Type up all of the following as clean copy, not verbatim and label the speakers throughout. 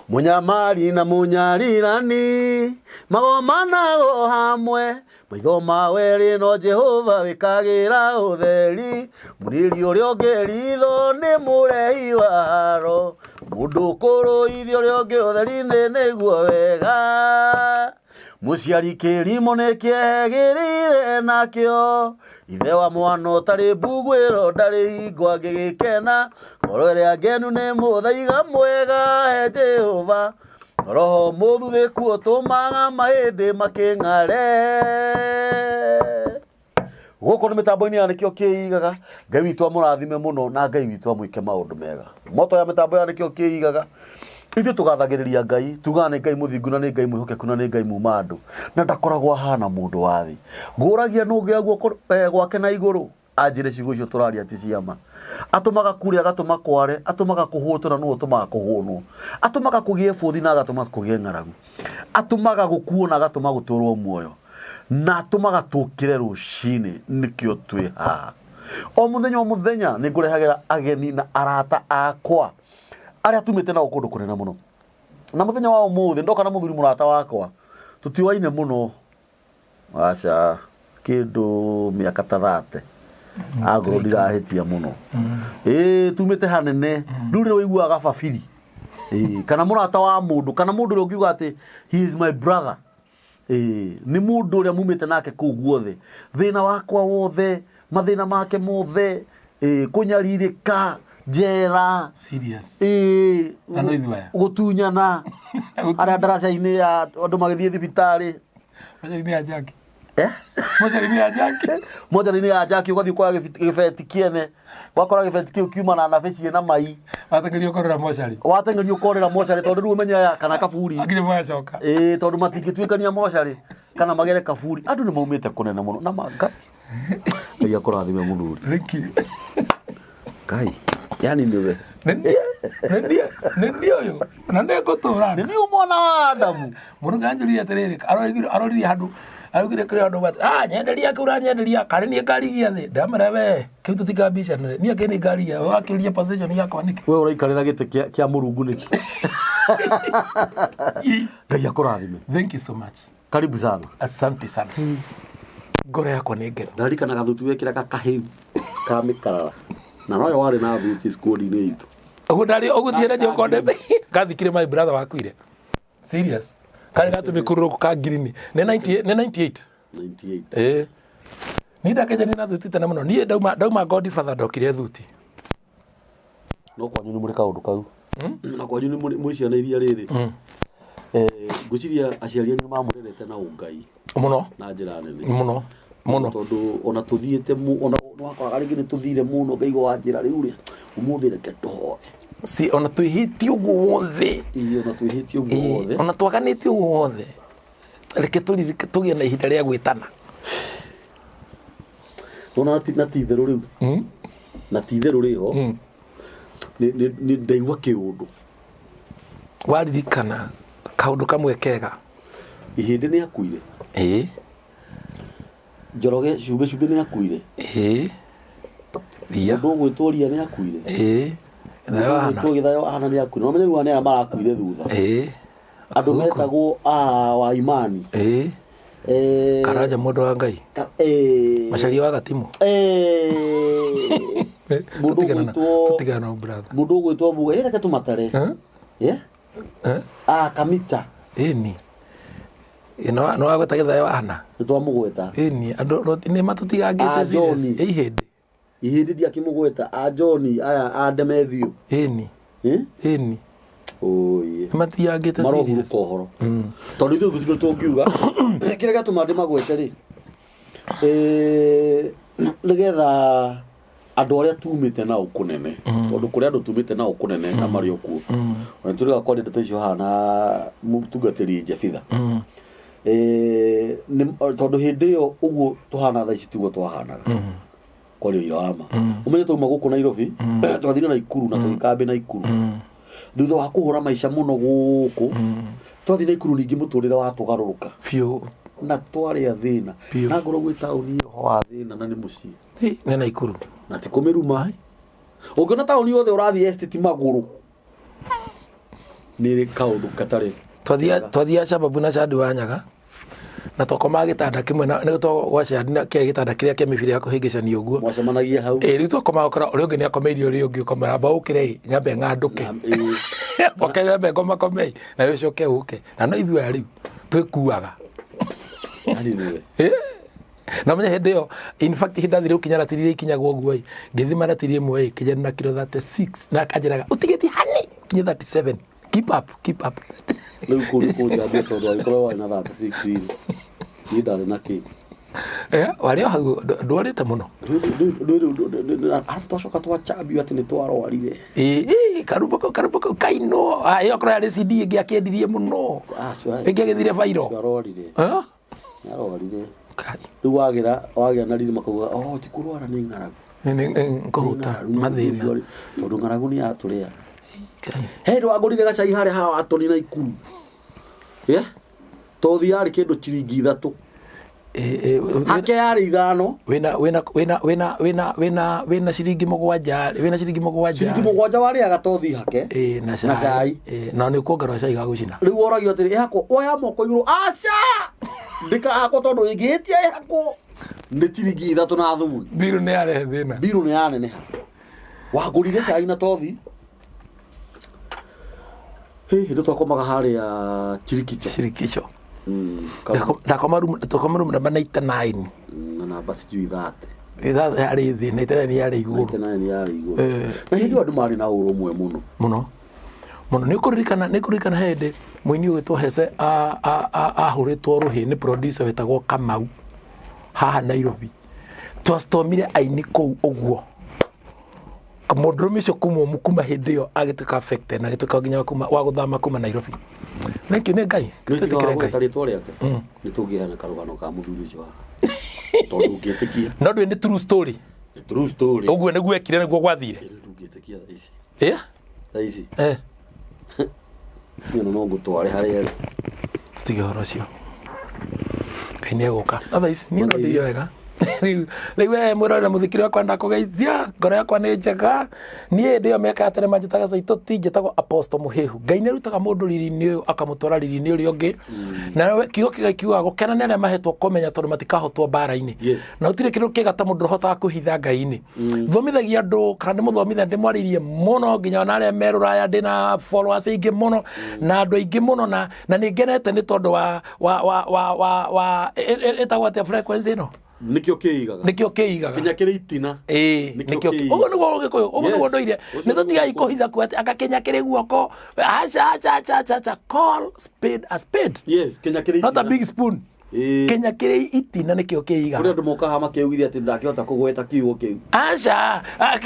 Speaker 1: Mũnyamari na mũnyarirani magomanagwo hamwe, maitho ma werĩ no Jehova wĩkagĩra ũtheri. Mũrĩri ũrĩa ũngĩ ritho nĩ mũrehi wa haro, mũndũ kũrũithia ũrĩa ũngĩ ũtheri-inĩ nĩguo wega. Mũciari kĩrimũ nĩ kĩegĩrĩire nakĩo, ithe wa mwana ũtarĩ mbuguĩro ndarĩ hingo angĩgĩkena. Ngoro ĩrĩa ngenu nĩ mũthaiga mwega he Jehova, roho mũthuthĩku ũtũmaga mahĩndĩ makĩng'are. Gũkũ nĩ mĩtambo-inĩ ya Nĩkĩo Kĩigaga. Ngai witũ amũrathime mũno na Ngai witũ amwĩke maũndũ mega. Moto ya mĩtambo ya Nĩkĩo Kĩigaga. Ithuĩ tũgathagĩrĩria Ngai, tugaga nĩ Ngai mũthingu na nĩ Ngai mwĩhokeku na nĩ Ngai muma andũ, na ndakoragwo ahana mũndũ wa thĩ. Ngũragia nũ ũngĩoya guoko gwake na igũrũ anjĩre ciugo icio tũraria ti cia ma. Atũmaga kure agatũma kware, atũmaga kũhũtwo na nĩwe ũtũmaga kũhũnwo. Atũmaga kũgĩe bũthi na agatũma kũgĩe ng'aragu. Atũmaga gũkuo na agatũma gũtũrwo muoyo. Na atũmaga tũkĩre rũcinĩ nĩkĩo twĩ haha. O mũthenya o mũthenya nĩ ngũrehagĩra ageni na arata akwa arĩa tumĩte nao kũndũ kũnene mũno. Na mũthenya wa ũmũthĩ ndoka na mũthuri mũrata wakwa tũtiũaine mũno, aca kĩndũ mĩaka ta thate angorwo ndirahĩtia mũno. Ĩĩ tumĩte hanene rĩu rĩrĩa ũiguaga babiri. Ĩĩ kana mũrata wa mũndũ kana mũndũ ũrĩa ũngiuga atĩ he is my brother. Ĩĩ nĩ mũndũ ũrĩa mumĩte nake kũu guothe, thĩna wakwa wothe, mathĩna make mothe, ĩĩ kũnyarirĩka njera,
Speaker 2: Serious.
Speaker 1: ĩĩ
Speaker 2: Na no ithuĩ aya.
Speaker 1: gũtunyana harĩa ndaraca-inĩ ya andũ magĩthiĩ thibitarĩ.
Speaker 2: Mocarĩ-inĩ ya Jackie.
Speaker 1: Eh?
Speaker 2: Mocarĩ-inĩ ya Jackie.
Speaker 1: Mocarĩ-inĩ ya Jackie ũgathiĩ ũkoya gĩbeti kĩene, wakora gĩbeti kĩu kiuma na nabe ciĩna mai.
Speaker 2: Wateng'erio ũkorĩra mocarĩ.
Speaker 1: Wateng'erio ũkorĩra mocarĩ tondũ rĩu ũmenye aya kana kaburi.
Speaker 2: Akire magacoka.
Speaker 1: Ĩĩ tondũ matingĩtuĩkania mocarĩ kana magere kaburi. Andũ nĩ maumĩte kũnene mũno na ma Ngai. Ngai akũrathime mũthuri.
Speaker 2: Thank you.
Speaker 1: Ngai. Yani nĩwe.
Speaker 2: Nĩ niĩ, nĩ niĩ, nĩ niĩ ũyũ. Na nĩ ngũtũra.
Speaker 1: Nĩ niĩ mwana wa Adamu.
Speaker 2: Mũndũ nganjũria atĩrĩrĩ, arorire aroririe handũ, araugire kũrĩ handũ atĩ, ah nyenderia kĩu ũranyenderia, karĩ niĩ ngarigia thĩ. Ndamwĩra we, kĩu tũtikambicanĩre. Niĩ akĩ nĩ ngarigia, we wakĩũria position yakwa nĩkĩ?
Speaker 1: We ũraikarĩra gĩtĩ kĩa kĩa Mũrungu nĩkĩ? Ngai akũrathime.
Speaker 2: Thank you so much.
Speaker 1: Karibu sana.
Speaker 2: Asante sana. Ngoro yakwa nĩ ngenu.
Speaker 1: Ndarikana gathuti wekĩraga kahĩu ka mĩkarara. Na noyo warĩ na thuti squad-inĩ itũ.
Speaker 2: Ũguo ndarĩ ũguo tiene njokonde ngathikire my brother wakuire. Serious. Karĩ gatũmĩkurũrũko ka ngirini. Nĩ 98 nĩ 98.
Speaker 1: 98.
Speaker 2: Ĩĩ. Niĩ ndakenjania na thuti tene mũno. Niĩ ndauma ndauma Godfather ndokire thuti.
Speaker 1: No kwanyu nĩ mũrĩ kaũndũ kau. Na kwanyu nĩ mũrĩ mwĩ ciana iria rĩrĩ. Ngwĩciria aciari anyu nĩ mamũrerete na ũngai
Speaker 2: Mũno.
Speaker 1: na njĩra nene.
Speaker 2: Mũno. Mũno.
Speaker 1: Tondũ ona tũthiĩte ona nĩwakoraga rĩngĩ nĩ tũthire mũno ngaigua wanjĩra rĩu rĩ ũmũthĩ reke tũhoe.
Speaker 2: Si ona twĩhĩtie ũguo wothe.
Speaker 1: Ĩĩ ona twĩhĩtie ũguo wothe.
Speaker 2: Ona twaganĩtie ũguo wothe. Reke tũririke tũgĩe na ihinda rĩa gwĩtana.
Speaker 1: Nona na ti itherũ rĩu. Na ti itherũ rĩho. Nĩ ndaigua kĩũndũ.
Speaker 2: Waririkana kaũndũ kamwe kega.
Speaker 1: Ihĩndĩ nĩ akuire.
Speaker 2: Ĩĩ.
Speaker 1: Njoroge cumbĩ cumbĩ nĩ akuire.
Speaker 2: Ĩĩ. Ria.
Speaker 1: Mũndũ ũgwĩtwo Ria nĩ akuire.
Speaker 2: Ĩĩ. Gĩthayo ahana.
Speaker 1: Mũndũ ũgwĩtwo Gĩthayo ahana nĩ akuire. No menye rĩu nĩ aya marakuire thutha.
Speaker 2: Ĩĩ.
Speaker 1: Andũ metagwo a wa imani.
Speaker 2: Ĩĩ. Karanja mũndũ wa Ngai. Macaria wa Gatimu.
Speaker 1: Mũndũ ũgwĩtwo
Speaker 2: Tũtigana na brother.
Speaker 1: Mũndũ ũgwĩtwo Muga. Ĩ reke tũmatare. Eh? Ah, Kamita.
Speaker 2: Ĩni. No no wagweta Gĩthayo ahana.
Speaker 1: Nĩ twamũgweta.
Speaker 2: Ĩni andũ nĩ matũtigangĩte
Speaker 1: Ah,
Speaker 2: serious.
Speaker 1: John.
Speaker 2: Ĩ ihĩndĩ.
Speaker 1: Ihĩndĩ ndiakĩmũgweta. A John aya a Demethiũ.
Speaker 2: Ĩni.
Speaker 1: Eh?
Speaker 2: Ĩni.
Speaker 1: Oye.
Speaker 2: Nĩ matigangĩte serious.
Speaker 1: Marohurũka ũhoro. Tondũ ithuĩ gũtirĩ tũngiuga. Kĩrĩa gĩatũma ndĩmagwete rĩ. Nĩgetha andũ arĩa tumĩte nao kũnene. Tondũ kũrĩ andũ tumĩte nao kũnene na marĩ o kuo. Ona tũrĩ kwaria ndeto icio haha na mũtungatĩri Jebitha. Tondũ hĩndĩ ĩyo ũguo tũhana thaa ici tiguo twahanaga. Kwaria ũira wa ma. Ũmenye twauma gũkũ Nairobi, twathire Naikuru na tũgĩkambĩ Naikuru. Thutha wa kũhũra maica mũno gũkũ, twathiĩ Naikuru ningĩ mũtũrĩre watũgarũrũka.
Speaker 2: Biũ.
Speaker 1: Na twarĩ athĩna.
Speaker 2: Biũ.
Speaker 1: Na ngorwo gwĩ taũni ĩyo ho athĩna na nĩ mũciĩ.
Speaker 2: Ĩ, nĩ Naikuru.
Speaker 1: Na ti kũmĩruma. Ũngĩona taũni yothe ũrathiĩ estate magũrũ. Nĩ ĩrĩ kaũndũ gatarĩ.
Speaker 2: Twathia Shababu na Shadi wa Nyaga na twakomaga gĩtanda kĩmwe na nĩ gwa Shadi na kĩarĩ gĩtanda kĩrĩa kĩa mĩbira ya kũhĩngĩcania ũguo.
Speaker 1: Mwacemanagia hau.
Speaker 2: Ĩ, rĩu twakomaga ũkora ũrĩa ũngĩ nĩ akomeirie ũrĩa ũngĩ, ũkamwĩra amba ũkĩre ĩ, nyambe ng'andũke. Oke nyambe ngomakome ĩ, nawe ũcoke ũke. Na no ithuĩ aya rĩu twĩkuaga.
Speaker 1: Yani nĩwe.
Speaker 2: Ĩ? Na menye hĩndĩ ĩyo, in fact, hĩndĩ ndathire gũkinya ratiri iria ikinyagwo ũguo ĩ, ngĩthima ratiri ĩmwe ĩ, kĩnya na kiro 36 na akanjĩraga ũtigĩtie hani kinya 37, keep up, keep up.
Speaker 1: Rĩu kũu nĩ kũnjambia tondũ angĩkorwo warĩ na 36 rĩ, niĩ ndarĩ na kĩ?
Speaker 2: Eh, warĩ o hau, ndwarĩte mũno.
Speaker 1: Arabu twacoka twachambio atĩ nĩ twarwarire.
Speaker 2: Ĩ, ĩ, karumbo kau kainwo. Ah, ĩyo korwo yarĩ CD ĩngĩ akĩendirie mũno.
Speaker 1: Ah, cio
Speaker 2: Ĩngĩ agĩthire viral.
Speaker 1: Cio arwarire.
Speaker 2: Eh?
Speaker 1: Arwarire.
Speaker 2: Kai.
Speaker 1: Rĩu wagĩra wagĩa na riri makauga, oh, ti kũrwara, nĩ ng'aragu.
Speaker 2: Nĩ kũhuta
Speaker 1: Ng'aragu,
Speaker 2: mathĩna.
Speaker 1: ũcio tondũ ng'aragu nĩ yatũrĩa.
Speaker 2: Kai.
Speaker 1: He wagũrire gacai harĩa hawa atoni na ikuru. Yeah? Tothi yarĩ kĩndũ ciringi 3.
Speaker 2: Ĩ, ĩ,
Speaker 1: Hake yarĩ 5.
Speaker 2: Wĩna ciringi 7, wĩna ciringi 7.
Speaker 1: Ciringi 7 warĩaga tothi hake.
Speaker 2: Ĩ, na
Speaker 1: Na cai.
Speaker 2: Ĩ, na nĩ ũkuongererwo cai ga gũcina.
Speaker 1: Rĩu woragio atĩrĩ, ĩhakwo, oya moko igũrũ, aca ndĩkahakwo tondũ ĩngĩhĩtia ĩhakwo nĩ ciringi 3 na thumuni.
Speaker 2: Mbiru nĩ yarehe thĩna.
Speaker 1: Mbiru nĩ yaneneha. Wagũrire cai na tothi hihi nĩ twakomaga harĩa Chirikicho.
Speaker 2: Chirikicho. Ndakoma room, twakoma room namba 99.
Speaker 1: Na namba sijui 30.
Speaker 2: Ithatũ yarĩ thĩ, 99 yarĩ igũrũ.
Speaker 1: 99 yarĩ igũrũ.
Speaker 2: Eh.
Speaker 1: Na hĩndĩ ĩyo andũ marĩ na ũrũmwe mũno.
Speaker 2: Mũno mũno. Nĩ ũkũririkana hĩndĩ mũini ũgwĩtwo Hece ahũrĩtwo rũhĩ nĩ producer wĩtagwo Kamau haha Nairobi? Twastomire aini kũu ũguo. Mũndũrũme ũcio kuma hĩndĩ ĩyo agĩtuĩka affected na agĩtuĩka nginya wa gũthama kuma Nairobi. Thank you nĩ Ngai.
Speaker 1: Nĩ
Speaker 2: Twĩtĩkĩre
Speaker 1: tiga
Speaker 2: Ngai.
Speaker 1: gweta rĩtwa rĩake, nĩ tũngĩheana karũgano ka mũthuri ũcio haha tondũ ũngĩtĩkia.
Speaker 2: No ndũĩ nĩ true story.
Speaker 1: Nĩ true story.
Speaker 2: Ũguo nĩguo ekire, nĩguo gwathire.
Speaker 1: Ĩĩ, ndũngĩtĩkia thaa ici.
Speaker 2: Ĩ?
Speaker 1: Thaa ici.
Speaker 2: Eh.
Speaker 1: Niĩ ona no ngũtware harĩa ĩrĩ.
Speaker 2: Tũtige ũhoro ũcio, Ngai nĩ egũka. Otherwise niĩ no ndĩire wega rĩu. We mwĩrorera mũthikiri wakwa, ndakũgeithia, ngoro yakwa nĩ njega. Niĩ hĩndĩ ĩyo mĩaka ya tene manjĩtaga Saitoti, njĩtagwo Apostle Mũhĩhu. Ngai nĩ arutaga mũndũ riri-inĩ ũyũ akamũtwara riri-inĩ ũrĩa ũngĩ. Na we kiugo kĩga kiugaga gũkena nĩ arĩa mahetwo kũmenya tondũ matikahotwo mbara-inĩ. Na gũtirĩ kĩndũ kĩega ta mũndũ ũhotaga kwĩhitha Ngai-inĩ. Thomithagia andũ kana ndĩmũthomithia, ndĩmwarĩirie mũno nginya ona arĩa me rũraya, ndĩna followers aingĩ mũno na andũ aingĩ mũno, na nĩ ngenete nĩ tondũ wa ĩtagwo atĩa frequency ĩno?
Speaker 1: Nĩkĩo kĩigaga.
Speaker 2: Nĩkĩo kĩigaga.
Speaker 1: Kinya kĩrĩ itina.
Speaker 2: Ĩĩ.
Speaker 1: Nĩkĩo
Speaker 2: nĩkĩo
Speaker 1: kĩigaga.
Speaker 2: Ũguo nĩguo ũgĩkũyũ, ũguo nĩguo ndũire.
Speaker 1: Ũcio
Speaker 2: nĩ tũtigai
Speaker 1: nĩguo.
Speaker 2: Kũhitha kuo atĩ anga kĩnya kĩrĩ guoko. Aca, aca, aca, aca, aca, call spade a spade.
Speaker 1: Yes, kinya kĩrĩ
Speaker 2: Not a
Speaker 1: itina.
Speaker 2: big spoon. Kĩnya kĩrĩ itina nĩkĩo
Speaker 1: kũrĩ
Speaker 2: kĩigaga.
Speaker 1: Andũ mokaga makĩugithia atĩ ndangĩhota kũgweta kiugo kĩu.
Speaker 2: Aca,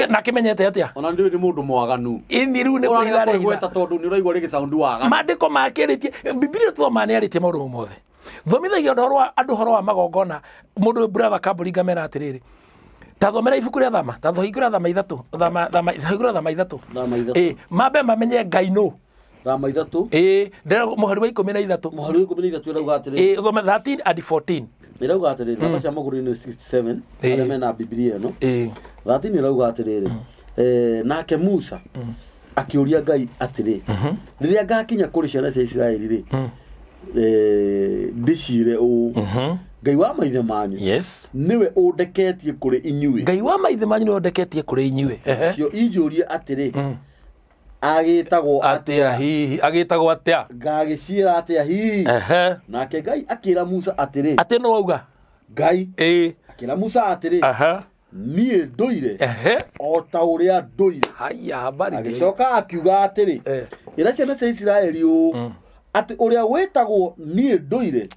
Speaker 2: na kĩmenyete atĩa?
Speaker 1: Ona ndĩũĩ nĩ mũndũ mwaganu.
Speaker 2: Ini rĩu nĩ
Speaker 1: ũrarega
Speaker 2: kũhitha arehitha.
Speaker 1: Kũgweta tondũ nĩ ũraigua rĩgĩ sound waganu.
Speaker 2: Maandĩko makĩrĩtie, Bibilia tũthomaga nĩ arĩtie maũndũ mothe. Thomithagia andũ ũhoro wa andũ, ũhoro wa magongona. Mũndũ ũyũ brother Kambũri, ngamera atĩrĩrĩ, ta thomera ibuku rĩa Thama, ta hingũra Thama 3, Thama, hingũra Thama 3.
Speaker 1: Thama 3.
Speaker 2: Ĩ, mambe mamenye Ngai nũ.
Speaker 1: Thama 3.
Speaker 2: Ĩ, ndĩra mũhari wa 13.
Speaker 1: Mũhari wa 13 ĩrauga atĩrĩrĩ.
Speaker 2: Ĩ, ũthome 13 and 14.
Speaker 1: Ĩrauga atĩrĩrĩ, namba cia magũrũ-inĩ 67, arĩa mena Bibilia ĩno. 13 ĩrauga atĩrĩrĩ, nake Musa akĩũria Ngai atĩrĩ, rĩrĩa ngakinya kũrĩ ciana cia Isiraeli rĩ, ndĩciĩre ũũ, Ngai wa maithe manyu nĩwe ũndeketie kũrĩ inyuĩ.
Speaker 2: Ngai wa maithe manyu nĩwe ũndeketie kũrĩ inyuĩ. Ehe.
Speaker 1: Cio injũrie atĩrĩ, agĩtagwo
Speaker 2: atĩa hihi? Agĩtagwo atĩa?
Speaker 1: Ngagĩciĩra atĩa hihi?
Speaker 2: Ehe.
Speaker 1: Nake Ngai akĩra Musa atĩrĩ.
Speaker 2: Atĩ no wauga?
Speaker 1: Ngai akĩra Musa atĩrĩ, niĩ ndũire o ta ũrĩa ndũire.
Speaker 2: Haya, habari ndio.
Speaker 1: Agĩcoka akiuga atĩrĩ, ĩra ciana cia Isiraeli ũũ, atĩ ũrĩa wĩtagwo niĩ ndũire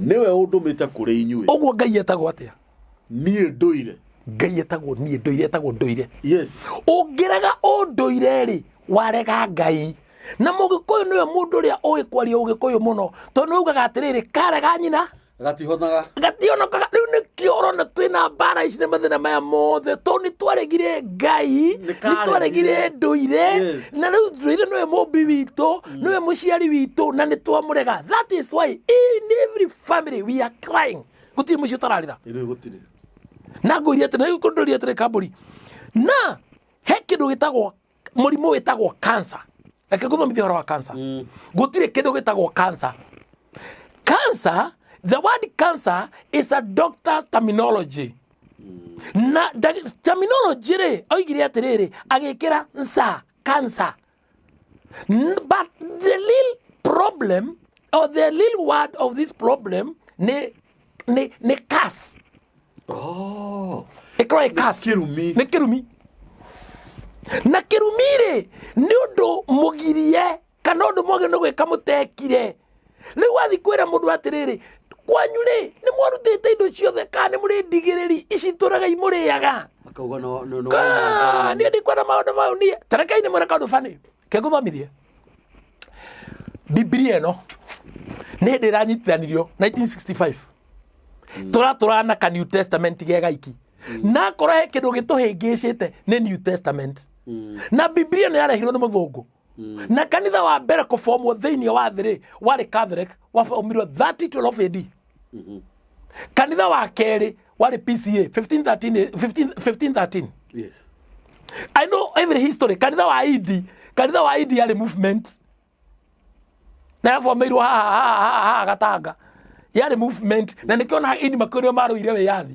Speaker 1: nĩwe ũndũmĩte kũrĩ inyuĩ.
Speaker 2: Ũguo Ngai etagwo atĩa?
Speaker 1: Niĩ ndũire.
Speaker 2: Ngai etagwo niĩ ndũire, etagwo ndũire. Ũngĩrega ũndũire rĩ, warega Ngai. Na mũgĩkũyũ nĩwe mũndũ ũrĩa ũĩ kwaria ũgĩkũyũ mũno, tondũ nĩ ugaga atĩrĩrĩ, karega nyina
Speaker 1: Gatihonaga.
Speaker 2: Gationokaga. Rĩu nĩkĩo ũrona twĩna mbara ici na mathĩna maya mothe, tondũ nĩ twaregire Ngai,
Speaker 1: Nĩ
Speaker 2: nĩ twaregire ndũire. Na rĩu ndũire nĩwe mũmbi witũ, nĩwe mũciari witũ, na nĩ twamũrega. That is why in every family we are crying. Gũtirĩ mũciĩ ũtararĩra.
Speaker 1: Rĩu gũtirĩ.
Speaker 2: Na ngũirie atĩrĩ, na ngũria atĩrĩ, Kambũri, na he kĩndũ gĩtagwo mũrimũ wĩtagwo cancer. Reke ngũthomithie ũhoro wa cancer. Gũtirĩ kĩndũ gĩtagwo cancer. Cancer, the word cancer is a doctor terminology. Na terminology rĩ, oigire atĩrĩrĩ, agĩkĩra nsa, cancer. But the real problem or the real word of this problem nĩ curse.
Speaker 1: Oh.
Speaker 2: Ĩkorwo ĩ curse.
Speaker 1: Kĩrumi.
Speaker 2: Nĩ kĩrumi. Na kĩrumi rĩ, nĩ ũndũ mũgirie kana ũndũ mwagĩrĩirwo nĩ gwĩka mũtekire. Rĩu wathiĩ kwĩra mũndũ atĩrĩrĩ, kwanyu rĩ, nĩ mwarutĩte indo ciothe kana nĩ mũrĩ ndigĩrĩri ici tũraga imũrĩaga?
Speaker 1: Akauga no no no.
Speaker 2: Ka, niĩ ndikwenda maũndũ mau niĩ. Ta rekei ndĩmwĩre kaũndũ bani. Ke ngũthomithie. Bibilia ĩno nĩ hĩndĩ ĩranyitithanirio 1965. Tũratũrana ka New Testament ge gaiki. Na akorwo he kĩndũ gĩtũhĩngĩcĩte nĩ New Testament. Na Bibilia ĩno yarehirwo nĩ mũthũngũ. Na kanitha wa mbere kũbomwo thĩinĩ wa thĩ rĩ, warĩ Catholic, wabomirwo 3012 AD. Kanitha wa kerĩ warĩ PCA 1513, 1513.
Speaker 1: Yes.
Speaker 2: I know every history. Kanitha wa Idi, kanitha wa Idi yarĩ movement. Na yabomeirwo haha haha haha haha Gatanga. Yarĩ movement na nĩkĩo na Idi makĩũrio marũire wĩyathi.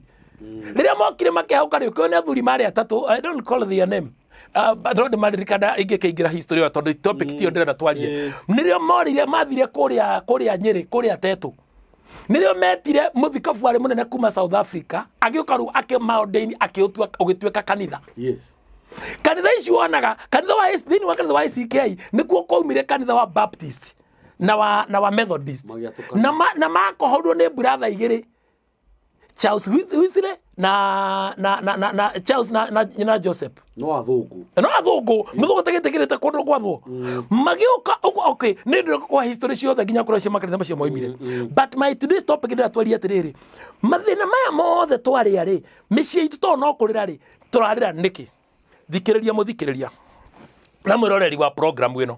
Speaker 2: Rĩrĩa mokire makĩhauka rĩ, ũkĩona athuri marĩ atatũ, I don't call their name. But no ndĩmaririkana ingĩkĩingĩra history ĩyo tondũ topic tiyo ndĩrenda twarie. Nĩrĩo morire mathire kũrĩa kũrĩa Nyĩrĩ, kũrĩa Tetũ. Nĩrĩo metire mũthikabu warĩ mũnene kuma South Africa, agĩũka rĩu akĩmaordain akĩũtua ũgĩtuĩka kanitha.
Speaker 1: Yes.
Speaker 2: Kanitha ici wonaga, kanitha wa thĩinĩ wa kanitha wa ACK nĩkuo kwaumire kanitha wa Baptist na wa Methodist.
Speaker 1: Magĩatũkana.
Speaker 2: Na makohoirwo nĩ brother igĩrĩ, Charles Wesley na Charles na Joseph.
Speaker 1: No athũngũ.
Speaker 2: No athũngũ, mũthũngũ tagĩtĩkĩrĩte kũndũ gwathwo magĩũka ũguo. Okay, nĩ ndĩroka kwa history ciothe nginya kũrĩa cio makanitha macio moimire, but my today's topic ndĩratwaria atĩrĩrĩ, mathĩna maya mothe twarĩa rĩ, mĩciĩ itũ tondũ no kũrĩra rĩ, tũrarĩra nĩkĩ? Thikĩrĩria mũthikĩrĩria na mwĩroreri wa program ĩno,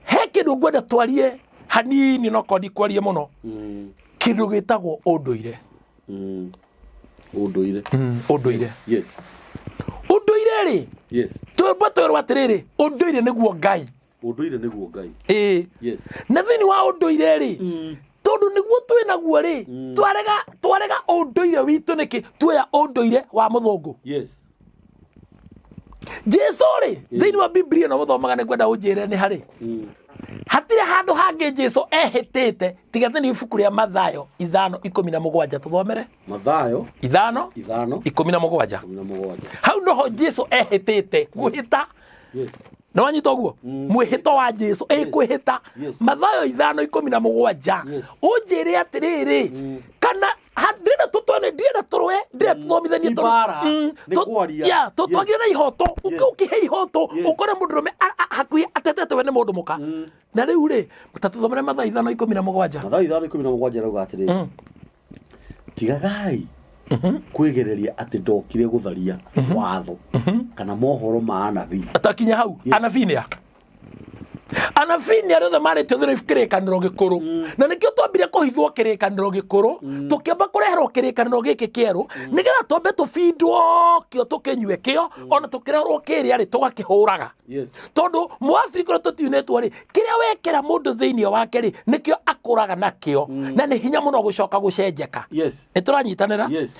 Speaker 2: he kĩndũ ngwenda twarie hanini, no korwo ndikwarie mũno, kĩndũ gĩtagwo ũndũire.
Speaker 1: Ũndũire.
Speaker 2: Ũndũire.
Speaker 1: Yes.
Speaker 2: Ũndũire rĩ,
Speaker 1: Yes.
Speaker 2: twamba twĩrwo atĩrĩrĩ, ũndũire nĩguo Ngai.
Speaker 1: Ũndũire nĩguo Ngai.
Speaker 2: Ĩĩ.
Speaker 1: Yes.
Speaker 2: Na thĩinĩ wa ũndũire rĩ, tondũ nĩguo twĩ naguo rĩ, twarega ũndũire witũ nĩkĩ? Tuoya ũndũire wa mũthũngũ.
Speaker 1: Yes.
Speaker 2: Jesu rĩ, thĩinĩ wa Biblia ĩno mũthomaga, nĩ ngwenda ũnjĩre nĩ harĩ hatirĩ handũ hangĩ Jesu ehĩtĩte tiga thĩinĩ wa ibuku rĩa Mathayo 5:17. Tũthomere.
Speaker 1: Mathayo
Speaker 2: 5
Speaker 1: 5
Speaker 2: 17.
Speaker 1: 17.
Speaker 2: Hau noho Jesu ehĩtĩte gwĩhĩta.
Speaker 1: Yes.
Speaker 2: Nĩ wanyita ũguo mwĩhĩto wa Jesu ĩ kwĩhĩta?
Speaker 1: Yes.
Speaker 2: Mathayo 5:17.
Speaker 1: Yes.
Speaker 2: Ũnjĩre atĩrĩrĩ, kana ndĩrenda tũtwane, ndĩrenda tũrũe, ndĩrenda tũthomithanie.
Speaker 1: Ti mbaara, nĩ kwaria.
Speaker 2: Ya, twagĩre na ihoto. Ũkĩhe ihoto, ũkore mũndũrũme hakuhĩ atetetwe nĩ mũndũ mũka. Na rĩu rĩ, ta tũthomere Mathayo 5:17.
Speaker 1: Mathayo 5:17 rauga atĩrĩrĩ, tigagai kwĩgereria atĩ ndokire gũtharia watho kana mohoro ma anabii.
Speaker 2: Atakinya hau. Anabii nĩ a? Anabii nĩ arĩa othe marĩtio thĩinĩ wa kĩrĩkanĩro gĩkũrũ, na nĩkĩo twambire kũhithwo kĩrĩkanĩro gĩkũrũ, tũkĩamba kũreherwo kĩrĩkanĩro gĩkĩ kĩerũ nĩgetha twambe tũbindwo kĩo, tũkĩnyue kĩo, ona tũkĩreherwo kĩrĩa rĩ, tũgakĩhũraga.
Speaker 1: Yes.
Speaker 2: Tondũ mũafrika ũrĩa tũtiunĩtwo rĩ, kĩrĩa wekĩra mũndũ thĩinĩ wake rĩ, nĩkĩo akũraga nakĩo, na nĩ hinya mũno gũcoka gũcenjeka.
Speaker 1: Yes.
Speaker 2: Nĩ tũranyitanĩra?
Speaker 1: Yes.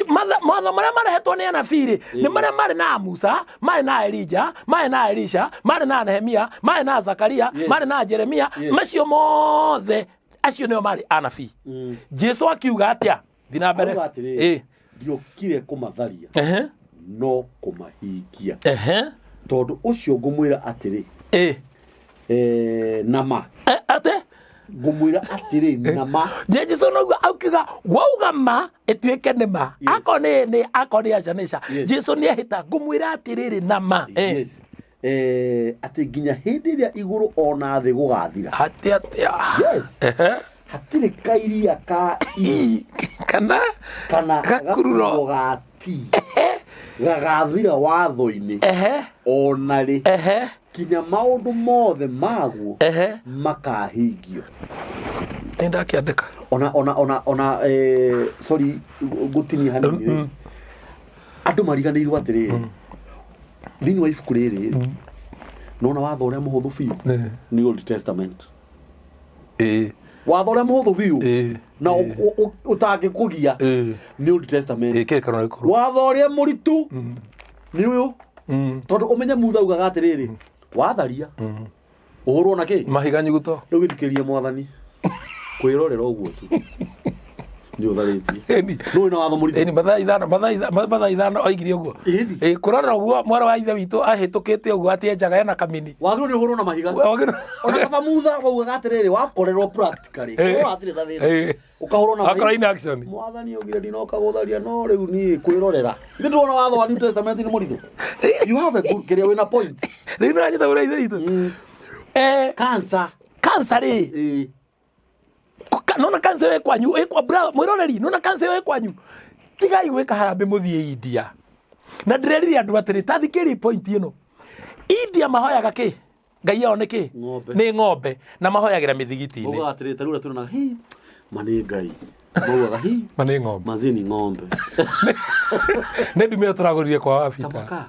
Speaker 2: Mawatho marĩa marehetwo nĩ anabii rĩ, nĩ marĩa marĩ na Musa, marĩ na Elija, marĩ na Elisha, marĩ na Nehemia, marĩ na Zakaria,
Speaker 1: Yes.
Speaker 2: marĩ na Jeremia.
Speaker 1: Yes.
Speaker 2: Macio mothe, acio nĩo marĩ anabii. Jesu akiuga atĩa? Thiĩ na mbere.
Speaker 1: Auga atĩrĩrĩ, ndiokire kũmatharia no kũmahingia. Tondũ ũcio ngũmwĩra atĩrĩ, nama.
Speaker 2: Atĩ?
Speaker 1: Ngũmwĩra atĩrĩ nama.
Speaker 2: Jesu noguo aukiuga, wauga ma ĩtuĩke nĩ ma.
Speaker 1: Yes.
Speaker 2: Akorwo nĩ akorwo nĩ aca nĩ ca.
Speaker 1: Yes.
Speaker 2: Jesu nĩ ehĩta, ngũmwĩra atĩrĩrĩ na ma.
Speaker 1: Yes. Atĩ nginya hĩndĩ ĩrĩa igũrũ ona thĩ gũgathira.
Speaker 2: Atĩ atĩa?
Speaker 1: Yes. Hatirĩ kairia ka i
Speaker 2: I, kana
Speaker 1: kana
Speaker 2: gakururo.
Speaker 1: gakururo ga ti gagathira watho-inĩ ona rĩ, kinya maũndũ mothe maguo makahingio.
Speaker 2: Nĩ ndakĩandĩka.
Speaker 1: Ona sorry, ngũtinia hanini rĩ, andũ mariganĩirwo atĩrĩrĩ, thĩinĩ wa ibuku rĩrĩ Nona watho ũrĩa mũhũthũ biũ nĩ Old Testament.
Speaker 2: Ĩĩ.
Speaker 1: Watho ũrĩa mũhũthũ biũ na ũtangĩkũgia nĩ Old Testament.
Speaker 2: Ĩĩ, kĩrĩkanĩro gĩkũrũ.
Speaker 1: Watho ũrĩa mũritũ nĩ ũyũ, tondũ ũmenye Mutha augaga atĩrĩrĩ, watharia ũhũrwo na kĩ?
Speaker 2: Mahiga nyuguto.
Speaker 1: Rĩu gĩthikĩria mwathani kwĩrorera ũguo tu nĩ ũtharĩtie.
Speaker 2: Ĩni.
Speaker 1: Nũ wĩna watho mũritũ?
Speaker 2: Ĩni, mathaa 5 oigire ũguo.
Speaker 1: Ĩni.
Speaker 2: Ĩ, kũrora ũguo mwana wa ithe witũ ahĩtũkĩte ũguo atĩ enjaga ena kamini.
Speaker 1: Wagĩrĩirwo nĩ ũhũrwo na mahiga. Ona kaba Mutha waugaga atĩrĩrĩ, wakorerwo practically, korwo hatirĩ na thĩna, ũkahũrwo na
Speaker 2: Akora
Speaker 1: mahiga.
Speaker 2: in action.
Speaker 1: Mwathani augire ndinoka gũtharia, no rĩu niĩ kwĩrorera ithe tuona watho wa New Testament nĩ mũritũ. You have a good kĩrĩa wĩna point.
Speaker 2: Rĩu nĩranyita ũrĩa ithe witũ.
Speaker 1: Cancer.
Speaker 2: Cancer rĩ.
Speaker 1: Ĩĩ.
Speaker 2: Nona cancer ĩyo ĩ kwanyu, ĩ kwa brother, mwĩroreri, nona cancer ĩyo ĩ kwanyu. Tigai gwĩka harambĩ mũthiĩ India. Na ndĩrerire andũ atĩrĩ, ta thikĩrĩria point ĩno. India mahoyaga kĩ? Ngai yao nĩ kĩ?
Speaker 1: Ng'ombe.
Speaker 2: Nĩ ng'ombe. Na mahoyagĩra mĩthigiti-inĩ.
Speaker 1: Maugaga atĩrĩ, ta rĩu ũrĩa tuonaga hi ma nĩ Ngai, maugaga hi
Speaker 2: Ma nĩ ng'ombe.
Speaker 1: Mathi ni ng'ombe.
Speaker 2: Nĩ ndume ĩyo tũragũrire kwa wabita.
Speaker 1: Tabaka.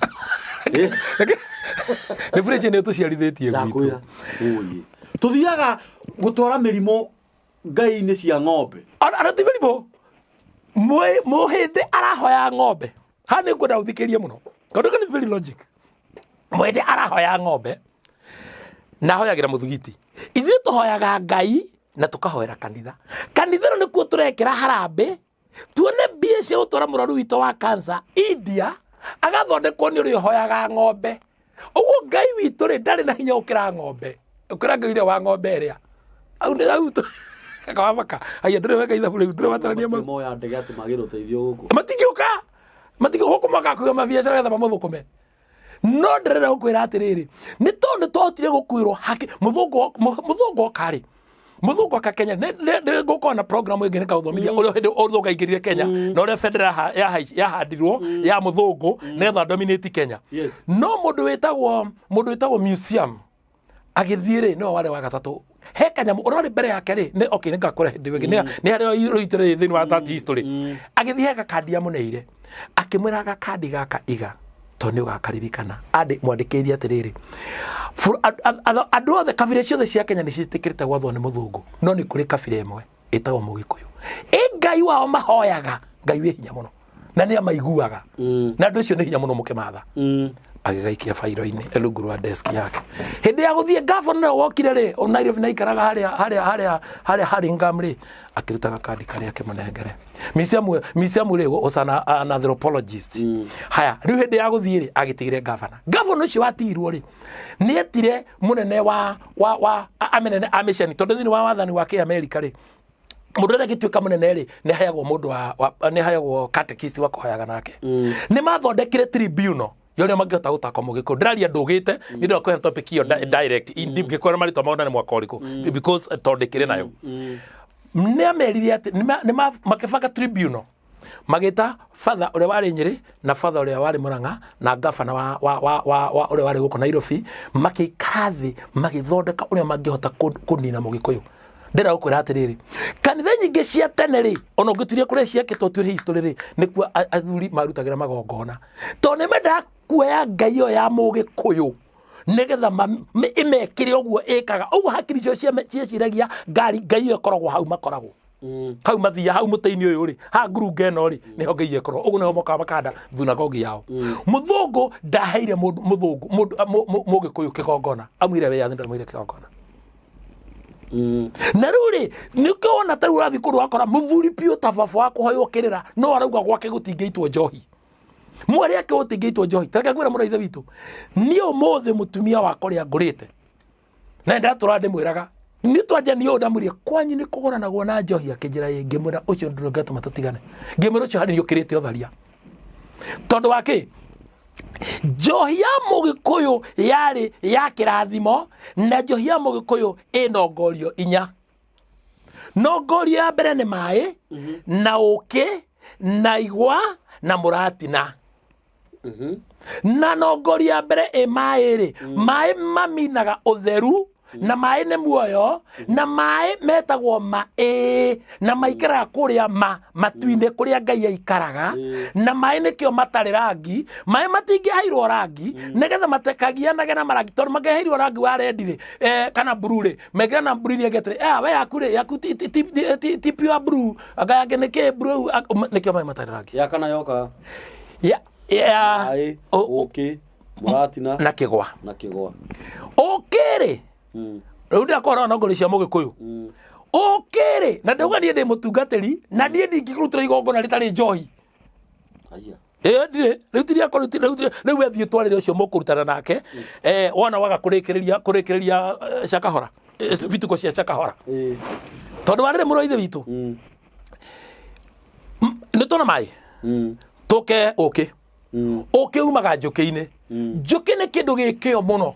Speaker 2: Nĩ fridge nĩ tũciarithĩtie gwitũ.
Speaker 1: Ndakwĩra ũyĩ tũthiaga gũtwara mĩrimũ ngai-inĩ cia ng'ombe.
Speaker 2: Ona ti mĩrimũ. Mũhĩndĩ arahoya ng'ombe. Haha nĩ ngwenda ũthikĩrie mũno. Kaũndũ kau nĩ very logic. Mũhĩndĩ arahoya ng'ombe na ahoyagĩra mũthigiti. Ithuĩ tũhoyaga Ngai na tũkahoera kanitha. Kanitha ĩno nĩkuo tũrekĩra harambĩ tuone mbia cia gũtwara mũrwaru witũ wa cancer India agathondekwo nĩ ũrĩa ũhoyaga ng'ombe. Ũguo Ngai witũ rĩ ndarĩ na hinya gũkĩra ng'ombe, gũkĩra Ngai ũrĩa wa ng'ombe ĩrĩa. Au nĩ au tu. Kawamaka. Aya ndũrĩ weka ithabu rĩu, ndũrĩ watarania mau.
Speaker 1: Moya ndege atĩ magĩrwo ũteithio gũkũ.
Speaker 2: Matingĩũka. Matingĩũka gũkũ makakuga mabiacara getha mamũthũkũme. No ndĩrenda gũkwĩra atĩrĩrĩ, nĩ tondũ nĩ twahotire gũkuĩrwo haki mũthũngũ oka rĩ, mũthũngũ oka Kenya, nĩ ngũkorwo na program ĩngĩ nĩkaũthomithia ũrĩa hĩndĩ mũthũngũ aingĩrire Kenya na ũrĩa bendera yahandirwo ya mũthũngũ nĩgetha dominate Kenya.
Speaker 1: Yes.
Speaker 2: No mũndũ wĩtagwo museum agĩthiĩ rĩ, nĩwe warĩ wa gatatũ he kanyamũ ũrĩa warĩ mbere yake rĩ, nĩ okay, nĩngakũra hĩndĩ ĩyo ĩngĩ. Nĩ harĩa rũitũ rĩ thĩinĩ wa that history. Agĩthiĩ he gakandi amũneire, akĩmwĩra gakandi gaka iga tondũ nĩ ũgakaririkana. Mwandĩkĩire atĩrĩrĩ, andũ othe kabira ciothe cia Kenya nĩ ciĩtĩkĩrĩte gwathwo nĩ mũthũngũ, no nĩ kũrĩ kabira ĩmwe ĩtagwo mũgĩkũyũ, ĩ Ngai wao mahoyaga Ngai wĩ hinya mũno na nĩ amaiguaga, na andũ ũcio nĩ hinya mũno mũkĩmatha. Agĩgaikia bairo-inĩ rungu rwa desk yake. Hĩndĩ ya gũthiĩ gavana ũrĩa wokire rĩ, o Nairobi na aikaraga harĩa Hurlingham rĩ, akĩruta gakandi karĩa akĩmũnengere. Misiamu rĩ was an anthropologist. Haya, rĩu hĩndĩ ya gũthiĩ rĩ, agĩtigire gavana. Gavana ũcio watigirwo rĩ, nĩ etire mũnene wa amenene a mission, tondũ thĩinĩ wa wathani wa kĩ-Amerika rĩ, mũndũ ũrĩa agĩtuĩka mũnene rĩ, nĩ aheagwo mũndũ wa nĩ aheagwo catechist wa kũhoyaga nake. Nĩ mathondekire tribunal ya ũrĩa mangĩhota gũtaka mũgĩkũyũ. Ndĩraria ndũgĩte, nĩ ndĩra kũhe topic ĩyo direct in deep, ngĩkwĩra marĩtwa mao na nĩ mwaka ũrĩkũ, because tondũ ndĩkĩrĩ nayo. Nĩ amerire atĩ makĩbanga tribunal, magĩta father ũrĩa warĩ Nyĩrĩ na father ũrĩa warĩ Mũrang'a na gavana wa ũrĩa warĩ gũkũ Nairobi, makĩikara thĩ magĩthondeka ũrĩa mangĩhota kũnina mũgĩkũyũ. Ndĩrenda gũkwĩra atĩrĩrĩ, kanitha nyingĩ cia tene rĩ, ona ũngĩturia kũrĩa ciakĩtwo tuĩre history rĩ, nĩkuo athuri marutagĩra magongona, tondũ nĩ mendaga kuoya ngai ĩyo ya mũgĩkũyũ nĩgetha ĩmekĩre ũguo ĩkaga ũguo. Hakiri cio cieciragia ngari ngai ĩyo ĩkoragwo hau, makoragwo hau mathia hau mũtĩ-inĩ ũyũ rĩ, haha ngurunga ĩno rĩ, nĩho ngai ĩkoragwo ũguo, nĩho mokaga makahanda thunagogi yao. Mũthũngũ ndaheire mũndũ mũthũngũ mũndũ mũgĩkũyũ kĩgongona, amwĩre wĩyathi, ndamwĩre kĩgongona. Na rĩu rĩ, nĩkĩo wona ta rĩu ũrathiĩ kũndũ wakora mũthuri biũ ta baba wa kũhoywo kĩrĩra, no arauga gwake gũtingĩitwo njohi, mwarĩ ake gũtingĩitwo njohi. Tareke ngwĩre mũno ithe witũ, niĩ ũmũthĩ mũtumia wakwa ũrĩa ngũrĩte na ndatũra ndĩmwĩraga nĩ twanja niĩ ũũ ndamwĩrire kwanyu nĩ kũgũranagwo na njohi, akĩnjĩra ĩ, ngĩmwĩra ũcio ndũrĩ ũngĩtũma tũtigane, ngĩmwĩra ũcio harĩ nĩ ũkĩrĩte ũtharia, tondũ wa kĩ? Njohi ya mũgĩkũyũ yarĩ ya kĩrathimo, na njohi ya mũgĩkũyũ ĩ nongorio inya. Nongorio ya mbere nĩ maĩ na ũkĩ na igwa na mũratina. Na nongorio ya mbere ĩ maĩ rĩ, maĩ maminaga ũtheru. Na maĩ nĩ muoyo, na maĩ metagwo maĩ, na maikaraga kũrĩa ma matu-inĩ kũrĩa Ngai aikaraga. Na maĩ nĩkĩo matarĩ rangi. Maĩ matingĩheirwo rangi nĩgetha matekagianage na marangi, tondũ mangĩheirwo rangi wa red rĩ, kana blue rĩ, mekĩra na blue iria ĩngĩ atĩrĩ, "Ah, we yaku rĩ, yaku ti pure blue, anga yake nĩ kĩ blue." Nĩkĩo maĩ matarĩ rangi.
Speaker 1: Ya kana yoka.
Speaker 2: Ya.
Speaker 1: Maĩ, ũkĩ, mũratina
Speaker 2: na kĩgwa.
Speaker 1: Na kĩgwa.
Speaker 2: Ũkĩ rĩ, rĩu ndakora na ngoro cia mũgĩkũyũ. Ũkĩ rĩ, na ndauga niĩ ndĩ mũtungatĩri, na niĩ ndingĩkũrutĩra igongona rĩtarĩ njohi.
Speaker 1: Aya.
Speaker 2: Ĩyo ndirĩ rĩu tiria korwo rĩu rĩu we thiĩ twarĩre ũcio mũkũrutana nake, wona waga kũrĩkĩrĩria cakahora, bituko cia cakahora, tondũ warĩrĩ mũrũ wa ithe witũ. Nĩ tuona maĩ. Tũke ũkĩ. Ũkĩ umaga njũkĩ-inĩ. Njũkĩ nĩ kĩndũ gĩkĩo mũno,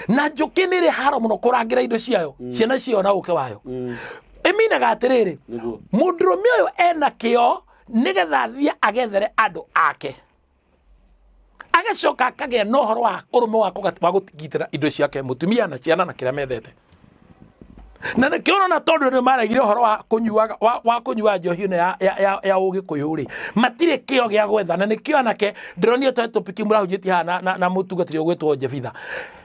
Speaker 2: na njũkĩ nĩ ĩrĩ haro mũno kũrangĩra indo ciayo, ciana ciayo na ũkĩ wayo. Ĩminaga atĩrĩrĩ, mũndũrũme ũyũ ena kĩo nĩgetha athiĩ agethere andũ ake, agacoka akagĩa na ũhoro wa ũrũme wa gũtigitĩra indo ciake, mũtumia na ciana na kĩrĩa methete. Na nĩkĩo ũrona tondũ nĩ maregire ũhoro wa kũnyuaga wa kũnyua njohi ĩno ya ũgĩkũyũ rĩ, matirĩ kĩo gĩa gwetha. Na nĩkĩo anake ndĩronire tondũ topic mũrahunjĩtie haha na mũtungatĩri ũgwĩtwo Jebitha,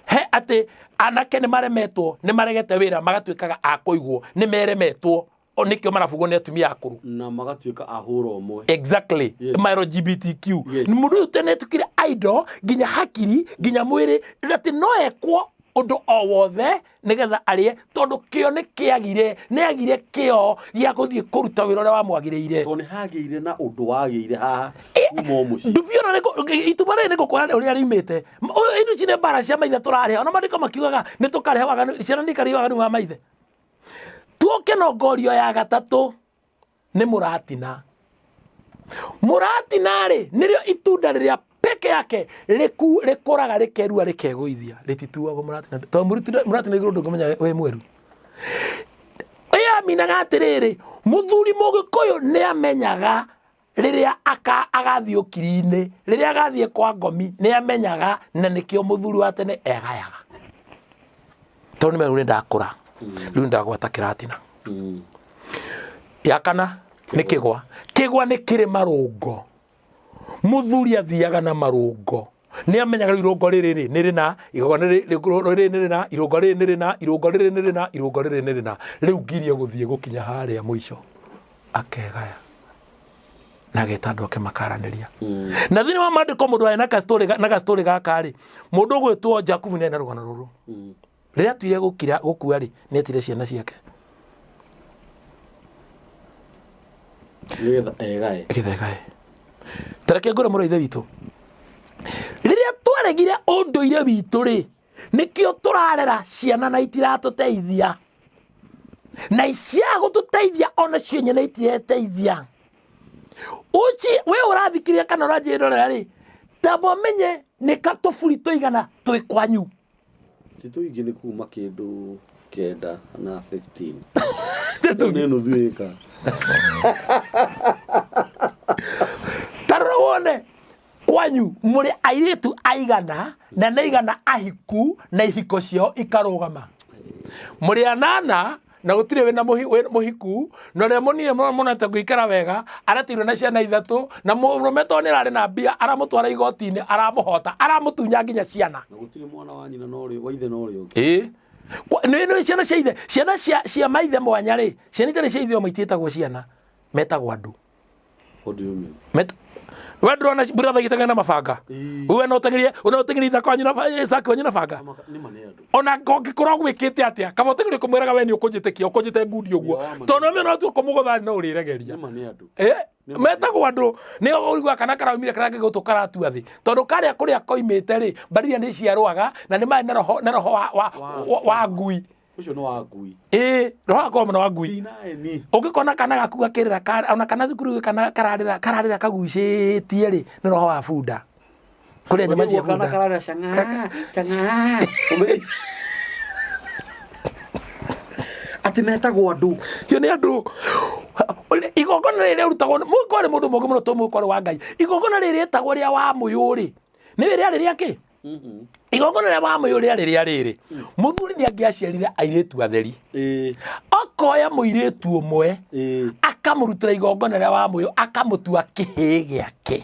Speaker 2: he atĩ anake nĩ maremetwo, nĩ maregete wĩra, magatuĩkaga a kũigwo, nĩ meremetwo. O nĩkĩo marabugwo nĩ atumia akũrũ.
Speaker 1: Na magatuĩka ahũra ũmwe.
Speaker 2: Exactly.
Speaker 1: Yes.
Speaker 2: Ma LGBTQ.
Speaker 1: Yes.
Speaker 2: Mũndũ ũyũ tene tukire idol nginya hakiri nginya mwĩrĩ, atĩ no ekwo ũndũ o wothe nĩgetha arĩe, tondũ kĩo nĩ kĩagire, nĩ agire kĩo gĩa gũthiĩ kũruta wĩra ũrĩa wamwagĩrĩire.
Speaker 1: Tondũ nĩ hagĩire na ũndũ wagĩire haha kuma o mũciĩ.
Speaker 2: Ndubi ona ituma rĩrĩ nĩ ngũkwĩra ũrĩa riumĩte. Ũyũ ici nĩ mbara cia maithe tũrarĩha. Ona maandĩko makiugaga nĩ tũkarĩha waganu, ciana nĩ ikarĩha waganu wa maithe. Tuoke no ngorio ya gatatũ nĩ mũratina. Mũratina rĩ, nĩrĩo itunda rĩrĩa peke yake rĩkũraga rĩkerua rĩkegũithia, rĩtituagwo mũratina, tondũ mũratina igũrũ ndũngĩmenya wĩ mweru. Ĩyo aminaga atĩrĩrĩ, mũthuri mũgĩkũyũ nĩ amenyaga rĩrĩa agathiĩ ũkiri-inĩ, rĩrĩa agathiĩ kwa ngomi nĩ amenyaga, na nĩkĩo mũthuri wa tene egayaga, tondũ nĩ rĩu nĩ ndakũra, rĩu nĩ ndagwata kĩratina. Ya kana nĩ kĩgwa. Kĩgwa nĩ kĩrĩ marũngo. Mũthuri athiaga na marũngo, nĩ amenyaga rĩu irũngo rĩrĩ rĩ nĩ rĩna, igongona rĩrĩ nĩ rĩna, irũngo rĩrĩ nĩ rĩna, irũngo rĩrĩ nĩ rĩna, irũngo rĩrĩ nĩ rĩna, rĩu ngirie gũthiĩ gũkinya harĩa mũico, akegaya na ageta andũ ake makaranĩria. Na thĩinĩ wa maandĩko mũndũ warĩ na gastori gaka rĩ, mũndũ ũgwĩtwo Jakubu nĩ arĩ na rũgano rũrũ. Rĩrĩa atuire gũkira gũkua rĩ, nĩ etire ciana ciake.
Speaker 1: Nĩgetha egae.
Speaker 2: Nĩgetha egae. Tareke ngwĩre mũrũ wa ithe witũ, rĩrĩa twaregire ũndũire witũ rĩ, nĩkĩo tũrarera ciana na itiratũteithia, na iciaga gũtũteithia ona cio nyene itireteithia. Uci we ũrathikĩrĩria kana ũranjĩrorera rĩ, tamba ũmenye nĩ ka tũburi tũigana twĩ kwanyu.
Speaker 1: Ti tũingĩ, nĩ kuma kĩndũ 9 na 15. Rĩu nĩ nuthu ĩka.
Speaker 2: Ta rora wone kwanyu mũrĩ airĩtu aigana na nĩ aigana ahiku na ihiko ciao ikarũgama. Mũrĩ anana na gũtirĩ wĩna wĩ mũhiku, na ũrĩa mũnini mũno mũnete gũikara wega aratirwo na ciana ithatũ, na mũrũme tondũ nĩ ararĩ na mbia aramũtwara igoti-inĩ, aramũhota, aramũtunya nginya ciana.
Speaker 1: Na gũtirĩ mwana wa nyina na ũrĩa wa ithe na ũrĩa ũngĩ.
Speaker 2: Ĩĩ. Nĩ ciana cia ithe, ciana cia maithe mwanya rĩ, ciana itarĩ cia ithe ũmwe itiĩtagwo ciana, metagwo andũ.
Speaker 1: What do you mean?
Speaker 2: We ndũrona brother igĩteng'era na mabanga?
Speaker 1: Ĩĩ.
Speaker 2: We no ũteng'erie, no ũteng'erie ithaka wanyu na caki wanyu na banga?
Speaker 1: Nĩ ma nĩ andũ.
Speaker 2: Ona ngũngĩkorwo gwĩkĩte atĩa, kaba ũteng'erie kũmwĩraga we nĩ ũkũnjĩtĩkia ũkũnjĩte ngundi ũguo.
Speaker 1: Ĩĩ, wa ma.
Speaker 2: Tondũ nĩ ũtua kũmũgũtha no ũrĩregeria.
Speaker 1: Nĩ ma nĩ andũ.
Speaker 2: Metagwo andũ. Nĩ ũiguaga kana karaumire karĩa gũtũ karatua thĩ, tondũ karĩa kũrĩa koimĩte rĩ, mbariria nĩ ciarũaga na nĩ marĩ na roho, na roho wa ngui.
Speaker 1: Ũcio nĩ wa ngui.
Speaker 2: Ĩĩ, roho wa korwo mũno wa ngui.
Speaker 1: Tinaeni.
Speaker 2: Ũngĩkona kana gaku gakĩrĩra, ona kana cukuru kana kararĩra, kararĩra kagucĩtie rĩ, nĩ roho wa bunda kũrĩa nyama cia
Speaker 1: Kana
Speaker 2: bunda.
Speaker 1: kararĩra cang'aa cang'aa. Atĩ metagwo andũ.
Speaker 2: Cio nĩ andũ. Igongona rĩrĩ rĩrutagwo mũkwarĩ mũndũ mũngĩ mũno to mũkwarĩ wa Ngai. Igongona rĩrĩ rĩtagwo rĩa wa mũyũ rĩ, nĩ rĩarĩ rĩa kĩ? Igongona rĩa Wamũyũ rĩarĩ rĩa rĩrĩ, mũthuri nĩ angĩaciarire airĩtu atheri, akoya mũirĩtu ũmwe, akamũrutĩra igongona rĩa Wamũyũ, akamũtua kĩhĩĩ gĩake.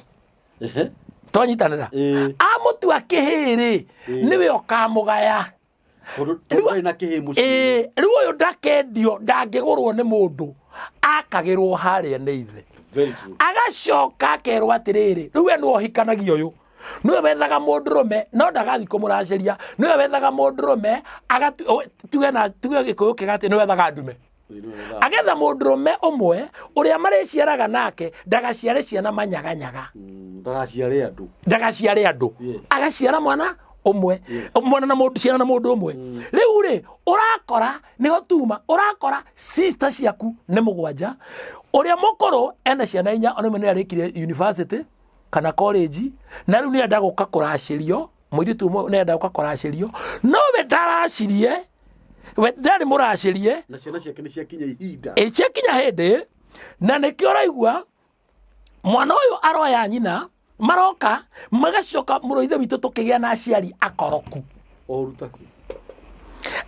Speaker 2: Twanyitanĩra? Amũtua kĩhĩĩ rĩ, nĩwe ũkamũgaya.
Speaker 1: Tondũ tondũ ndarĩ na kĩhĩĩ mũciĩ.
Speaker 2: Ĩĩ, rĩu ũyũ ndakendio, ndangĩgũrwo nĩ mũndũ, akagĩrwo harĩa nĩ ithe.
Speaker 1: Very true.
Speaker 2: Agacoka akerwo atĩrĩrĩ, rĩu we nĩwe ũhikanagia ũyũ, nĩwe wethaga mũndũrũme, no ndagathiĩ kũmũracĩria, nĩwe wethaga mũndũrũme, tuge na tuge Gĩkũyũ kĩga atĩ nĩwe wethaga ndume. Agetha mũndũrũme ũmwe ũrĩa marĩciaraga nake, ndagaciare ciana manyaganyaga.
Speaker 1: Ndagaciare andũ.
Speaker 2: Ndagaciare andũ. Agaciara mwana ũmwe. Mwana na mũndũ, ciana na mũndũ ũmwe. Rĩu rĩ, ũrakora nĩho tuma, ũrakora sister ciaku nĩ mũgwanja, ũrĩa mũkũrũ ena ciana inya, ona ĩmwe nĩ arĩkirie university kana college, na rĩu nĩenda gũka kũracĩrio, mũirĩtu ũmwe nĩenda gũka kũracĩrio, no we ndaracirie, we ndarĩ mũracĩrie.
Speaker 1: Na ciana ciake nĩ ciakinya ihinda.
Speaker 2: Ĩ, ciakinya hĩndĩ, na nĩkĩo ũraigua mwana ũyũ aroya nyina, maroka magacoka mũrũ ithe witũ tũkĩgĩa na aciari akoroku.
Speaker 1: Oru taki.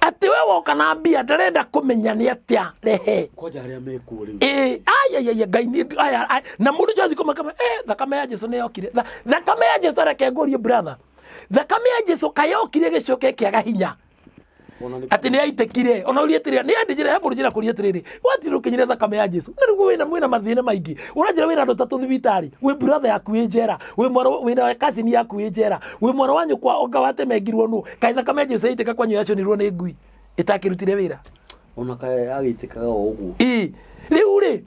Speaker 2: Atĩ we woka na mbia ndarenda kũmenya nĩ atĩa rehe.
Speaker 1: Kwanja arĩa mekuo rĩu.
Speaker 2: Ĩ, ai, ai, ai, Ngai nĩ, ai, ai, na mũndũ ũcio athiĩ kũmaka, thakame ya Jesu nĩ yokire. Thakame ya Jesu, reke ngũrie brother. Thakame ya Jesu kayokire gĩcoke kĩaga hinya. Atĩ nĩ aitekire, ona ũrie atĩrĩrĩ, nĩ andĩ njĩra, he mũndũ njĩra kũria atĩrĩrĩ, watirĩ ũkĩnyire thakame ya Jesu. Na rĩu wĩna mathĩna maingĩ. Ũranjĩra wĩna andũ atatũ thibitarĩ, wĩ brother yaku wĩ njera, wĩ mwarĩ, wĩna cousin yaku wĩ njera, wĩ mwarĩ wa nyũkwa onga watemengirwo nũ. Kaĩ thakame ya Jesu yaitĩka kwanyu yaconirwo nĩ ngui ĩtakĩrutire wĩra.
Speaker 1: Ona kaĩ yagĩitĩkaga o ũguo.
Speaker 2: Ĩ, rĩu rĩ,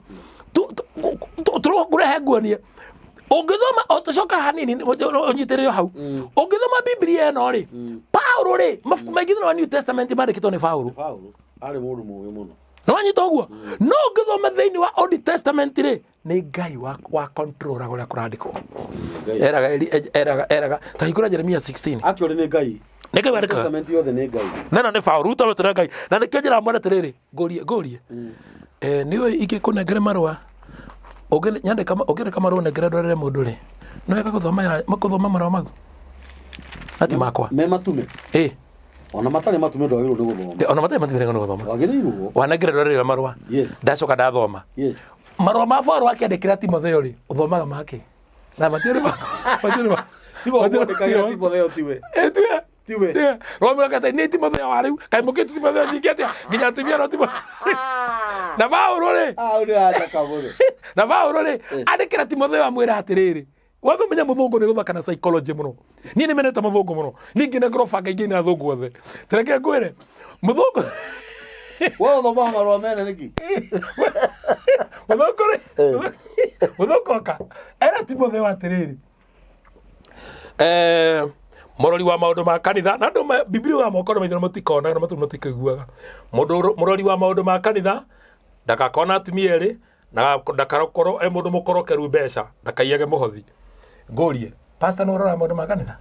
Speaker 2: tũrokũrehe nguonie. Ũngĩthoma, o tũcoka hanini, ũnyitĩrĩre hau. Ũngĩthoma Biblia ĩno rĩ, Paulo rĩ, mabuku maingĩ thĩinĩ wa New Testament mandĩkĩtwo nĩ Paulo.
Speaker 1: Paulo arĩ mũndũ mũũgĩ mũno.
Speaker 2: Nĩ wanyita ũguo? No ũngĩthoma thĩinĩ wa Old Testament rĩ, nĩ Ngai wa control ũrĩa kũrandĩkwo. Eraga, eraga, eraga, ta hingũra Jeremia 16.
Speaker 1: Actually nĩ Ngai.
Speaker 2: Nĩ Ngai wandĩkaga.
Speaker 1: Testament yothe nĩ Ngai.
Speaker 2: Na na nĩ Paulo, ruta wetera Ngai. Na nĩkĩo njĩra mwene atĩrĩrĩ, ngũrie, ngũrie. Nĩ ũĩ ingĩkũnengere marũa, ũngĩandĩka marũa ũnengere ndwarĩre mũndũ rĩ, nĩ wega gũthoma marũa mau? Na ti makwa.
Speaker 1: Me matume?
Speaker 2: Ĩ.
Speaker 1: Ona matarĩ matume ndwagĩrĩirwo nĩ gũthoma.
Speaker 2: Ona matarĩ matume nĩ gũthoma.
Speaker 1: Wagĩrĩirwo.
Speaker 2: Wanengere ndwarĩre marũa. Ndacoka ndathoma. Marũa ma Paulo akĩandĩkĩra Timotheo rĩ, ũthomaga make. Na matiũrĩ ma- matiũrĩ ma-
Speaker 1: Tiwe
Speaker 2: matiũrĩ-
Speaker 1: ũkwandĩkagĩra Timotheo, tiwe.
Speaker 2: Ĩ, tiwe.
Speaker 1: Tiwe.
Speaker 2: Tiwe. Rwamwĩra atĩ nĩ Timotheo wa rĩu, kaĩ mũkĩtu Timotheo nyingĩ atĩa? Nginya atumia no Timotheo. Na Paulo rĩ,
Speaker 1: Ah, ũrĩ anjaka mũno.
Speaker 2: Na Paulo rĩ, andĩkĩra Timotheo amwĩra atĩrĩrĩ, wambe menya mũthũngũ nĩ gũthaka na psychology mũno. Niĩ nĩ menete mũthũngũ mũno. Niĩ ngĩnengerwo banga ingĩ na athũngũ othe. Tareke ngwĩre, mũthũngũ
Speaker 1: We ũthomaga marũa mene nĩkĩ?
Speaker 2: Mũthũngũ rĩ, mũthũngũ oka, era Timotheo atĩrĩrĩ, mũrori wa maũndũ ma kanitha, na andũ Biblia ya moko na maitho mũtikonaga na matũ mũtikaiguaga. Mũndũ mũrori wa maũndũ ma kanitha ndagakona atumia erĩ, na ndakakorwo e mũndũ mũkorokeru mbeca, ndakaiyage mũhothi. Ngũrie, pastor nĩ ũroraga maũndũ ma kanitha?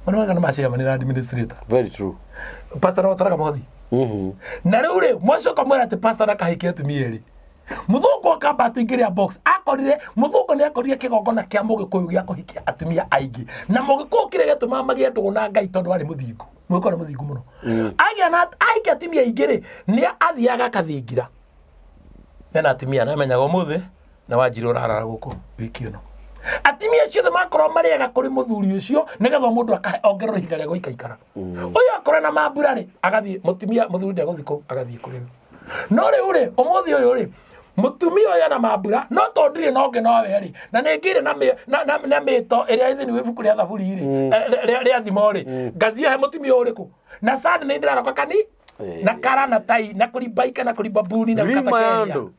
Speaker 2: Maũndũ ma kanitha ma chairman na administrator.
Speaker 1: Very true.
Speaker 2: Pastor nĩ ũtaraga mũhothi? Na rĩu rĩ, mwacoka mwĩra atĩ pastor ndakahikie atumia erĩ. Mũthũngũ akamba atũingĩria box, akorire mũthũngũ nĩ akorire kĩgongona kĩa mũgĩkũyũ gĩa kũhikia atumia aingĩ, na mũgĩkũyũ kĩrĩa gĩatũmaga magĩe ndũgũ na Ngai tondũ arĩ mũthingu. Mũgĩkũyũ arĩ mũthingu mũno. Agĩa na ahikia atumia aingĩ rĩ, nĩ athiaga akathingira. Mena atumia na amenyaga ũmũthĩ na wanjira ũrarara gũkũ wiki ĩno. Atumia acio othe makorwo marĩ ega kũrĩ mũthuri ũcio nĩgetha mũndũ akahe ongererwo ihinda rĩa gũikaikara. Ũyũ akorwo na mambura rĩ, agathiĩ mũtumia mũthuri ndegũthiĩ kũu, agathiĩ kũrĩ we. No rĩu rĩ, ũmũthĩ ũyũ rĩ, mũtumia ũyũ ena mambura, no tondũ ndirĩ na ũngĩ nowe rĩ, na nĩ ngĩire na mĩto ĩrĩa ĩ thĩinĩ wa ibuku rĩa Thaburi rĩ, rĩa Thimo rĩ, ngathiĩ he mũtumia ũrĩkũ? Na Sunday nĩ ndĩraroka kani? Na kara na tai, na kũrimbaika, na kũrimbabuni, na
Speaker 1: Rima
Speaker 2: kũkata
Speaker 1: ya
Speaker 2: keria.
Speaker 1: andũ.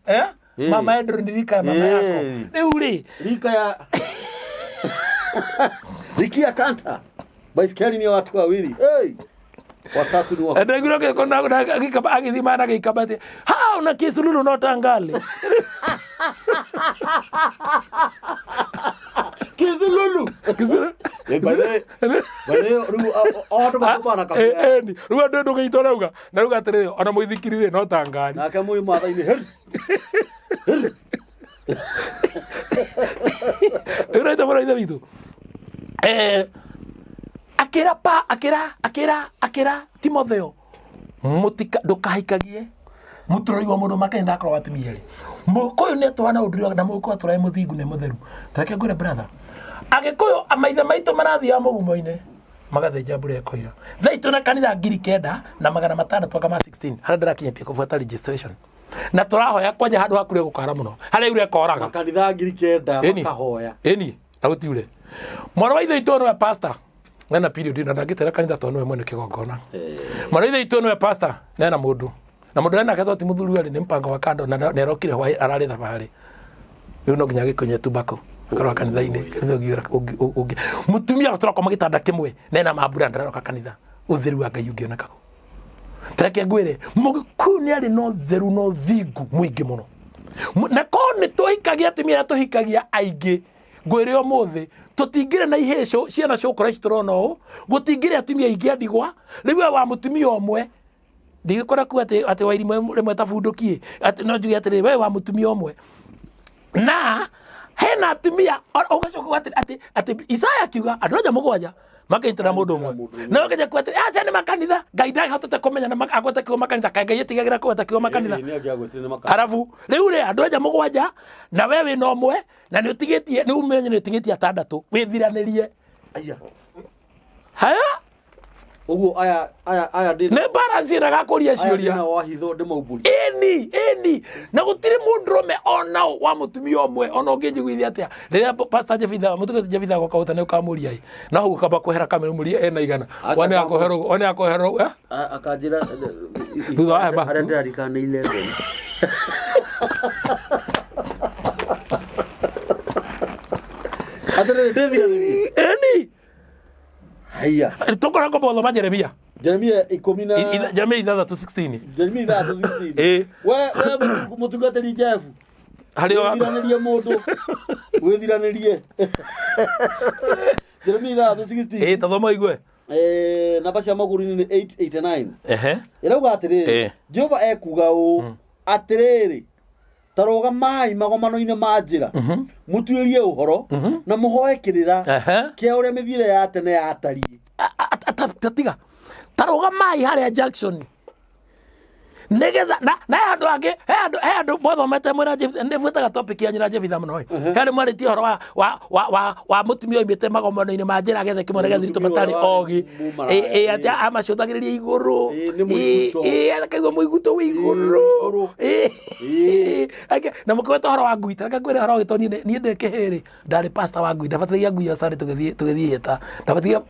Speaker 2: Mama Andrew ni rika ya mama yako. Rĩu rĩ,
Speaker 1: Rika ya Riki ya kanta. Baiskeli ni ya watu wawili. Hey! Watatu ni wa.
Speaker 2: Ndaigua gĩko na agĩkaba agĩthima na gĩkaba atĩ, ha una kĩsululu no tangali.
Speaker 1: Kĩsululu.
Speaker 2: Kĩsululu.
Speaker 1: By the way, by the way, rĩu o andũ matũmaga na kabira.
Speaker 2: Ĩni. Rĩu andũ ndũgĩitwo rauga. Na rauga atĩrĩrĩ, ona mũithikiri rĩ no tangari.
Speaker 1: Nake mũi Maathai-inĩ, heri. Heri.
Speaker 2: Rĩu naita mũno ithe witũ. Akĩra pa akĩra akĩra akĩra Timotheo mũtika ndũkahikagie mũtũroi wa mũndũ makanitha akorwo atumia erĩ. Mũgĩkũyũ nĩ atũra na ũndũire wake na mũgĩkũyũ atũra e mũthingu na e mũtheru. Tareke ngwĩre brother, Agĩkũyũ maithe maitũ marathiaga mũgumo-inĩ magathĩnja mbura ĩkoira. Thaa itũ na kanitha 9600 anga ma 16 harĩa ndĩrakinyĩtie kũbuata registration. Na tũrahoya kwanja handũ haku gũkara mũno harĩa ure koraga.
Speaker 1: Makanitha 9,000
Speaker 2: Ĩni.
Speaker 1: makahoya.
Speaker 2: Ĩni na gũtiure. Mwana wa ithe witũ nĩwe pastor nena period na ndangĩtera kanitha tondũ nĩwe mwene kĩgongona. Mwana wa ithe witũ nĩwe pastor nena mũndũ na mũndũ nake to ti mũthuri werĩ nĩ mpango wa kando na nĩarokire hwaĩ ararĩ thabarĩ rĩu no nginya gĩkonye tubako akarora kanitha-inĩ kanitha ũngĩũra ũngĩ mũtumia tũrakoma gĩtanda kĩmwe nena mambura ndararoka kanitha ũtheru wa Ngai ũngĩoneka kũ tareke ngwĩre mũgĩkũyũ nĩ arĩ na ũtheru na ũthingu mũingĩ mũno na korwo nĩ tũhikagia atumia arĩa tũhikagia aingĩ ngwĩre ũmũthĩ tũtingĩrĩ na ihĩcũ ciana cũkũra ici tũrona ũũ gũtingĩrĩ atumia aingĩ a ndigwa rĩu we wa mũtumia ũmwe ndigĩkora kuga atĩ atĩ wa irimũ rĩmwe ta bunduki atĩ no njuge atĩrĩ we wa mũtumia ũmwe na hena atumia ũgacoka uga atĩ atĩ atĩ Isaya akiuga andũ anja mũgwanja makĩnyitana mũndũ ũmwe na ũkĩnya kuga atĩ aca nĩ makanitha Ngai ndahotete kũmenya na agwete kiugo makanitha kaĩ Ngai ĩtigagĩra kũgweta kiugo makanitha.
Speaker 1: Ĩĩ, nĩ angĩagwetire nĩ makanitha.
Speaker 2: Arabu rĩu rĩ andũ anja mũgwanja na we wĩna ũmwe na nĩ ũtigĩtie nĩ umenye nĩ ũtigĩtie atandatũ wĩthiranĩrie.
Speaker 1: Aya.
Speaker 2: Haya.
Speaker 1: Ũguo aya aya aya ndĩ
Speaker 2: Nĩ balance ĩna gakũria
Speaker 1: aya
Speaker 2: ciũria.
Speaker 1: ndĩna wa hitho ndĩmaumbũrie.
Speaker 2: Ĩni ĩni na gũtirĩ mũndũrũme ona ũ wa mũtumia ũmwe ona ũngĩnjiguithia atĩa rĩrĩa pastor Jebitha mũtungati Jebitha agoka ũta nĩ ũkamũria ĩ no hau ũkamba kwehera kamera ũmũrie ena igana
Speaker 1: Aca
Speaker 2: one
Speaker 1: akamũria.
Speaker 2: akohera ũguo one akohera ũguo eh?
Speaker 1: Akanjĩra
Speaker 2: Thutha wa hema.
Speaker 1: arĩa ndĩrarikana nĩ 11. Atĩrĩrĩ ndĩthiranĩrie.
Speaker 2: Ĩni.
Speaker 1: Haiya.
Speaker 2: Tũkoragwo gũthoma Jeremia.
Speaker 1: Jeremia ikũmi na
Speaker 2: Jeremia 6:16.
Speaker 1: Jeremia 6:16.
Speaker 2: Ĩĩ.
Speaker 1: We we mũtungatĩri Jeff.
Speaker 2: Harĩ o
Speaker 1: Wĩthiranĩrie mũndũ. Wĩthiranĩrie. Jeremia 6:16.
Speaker 2: Ĩĩ tathoma igue.
Speaker 1: Eh, namba cia magũrũ-inĩ nĩ 889.
Speaker 2: Ehe.
Speaker 1: Ĩrauga atĩrĩrĩ,
Speaker 2: Ĩĩ.
Speaker 1: Jehova ekuga ũũ, atĩrĩrĩ, ta rũgamai magomano-inĩ ma njĩra mũtuĩrie ũhoro na mũhoe kĩrĩra
Speaker 2: Ehe.
Speaker 1: kĩa ũrĩa mĩthiĩre ya tene yatariĩ.
Speaker 2: Tiga ta rũgamai harĩa junction nigetha na na he handũ hangĩ he handũ he handũ mwathomete mwĩna nĩ buĩtaga topic yanyu na Jevitha mũno ĩ he handũ mwarĩtie ũhoro wa wa wa wa wa mũtumia oimĩte magomano-inĩ ma njĩra agethe kĩmwe na gĩathirito
Speaker 1: Mũtumia
Speaker 2: matarĩ
Speaker 1: ũrĩa warĩ
Speaker 2: ogĩ
Speaker 1: mũmaraya,
Speaker 2: ĩ ĩ atĩ
Speaker 1: ĩ.
Speaker 2: amacũthagĩrĩria igũrũ
Speaker 1: Ĩ, nĩ mũiguto.
Speaker 2: ĩ akaigua mũiguto wĩ igũrũ
Speaker 1: igũrũ.
Speaker 2: ĩ
Speaker 1: Ĩ.
Speaker 2: na mũkĩgweta ũhoro wa ngui tareke ngwĩre ũhoro wa gĩtoni niĩ ndĩ kĩhĩrĩ ndarĩ pastor wa ngui ndabataragia ngui ya Sunday tũgĩthiĩ tũgĩthiĩ hĩta ndabataragia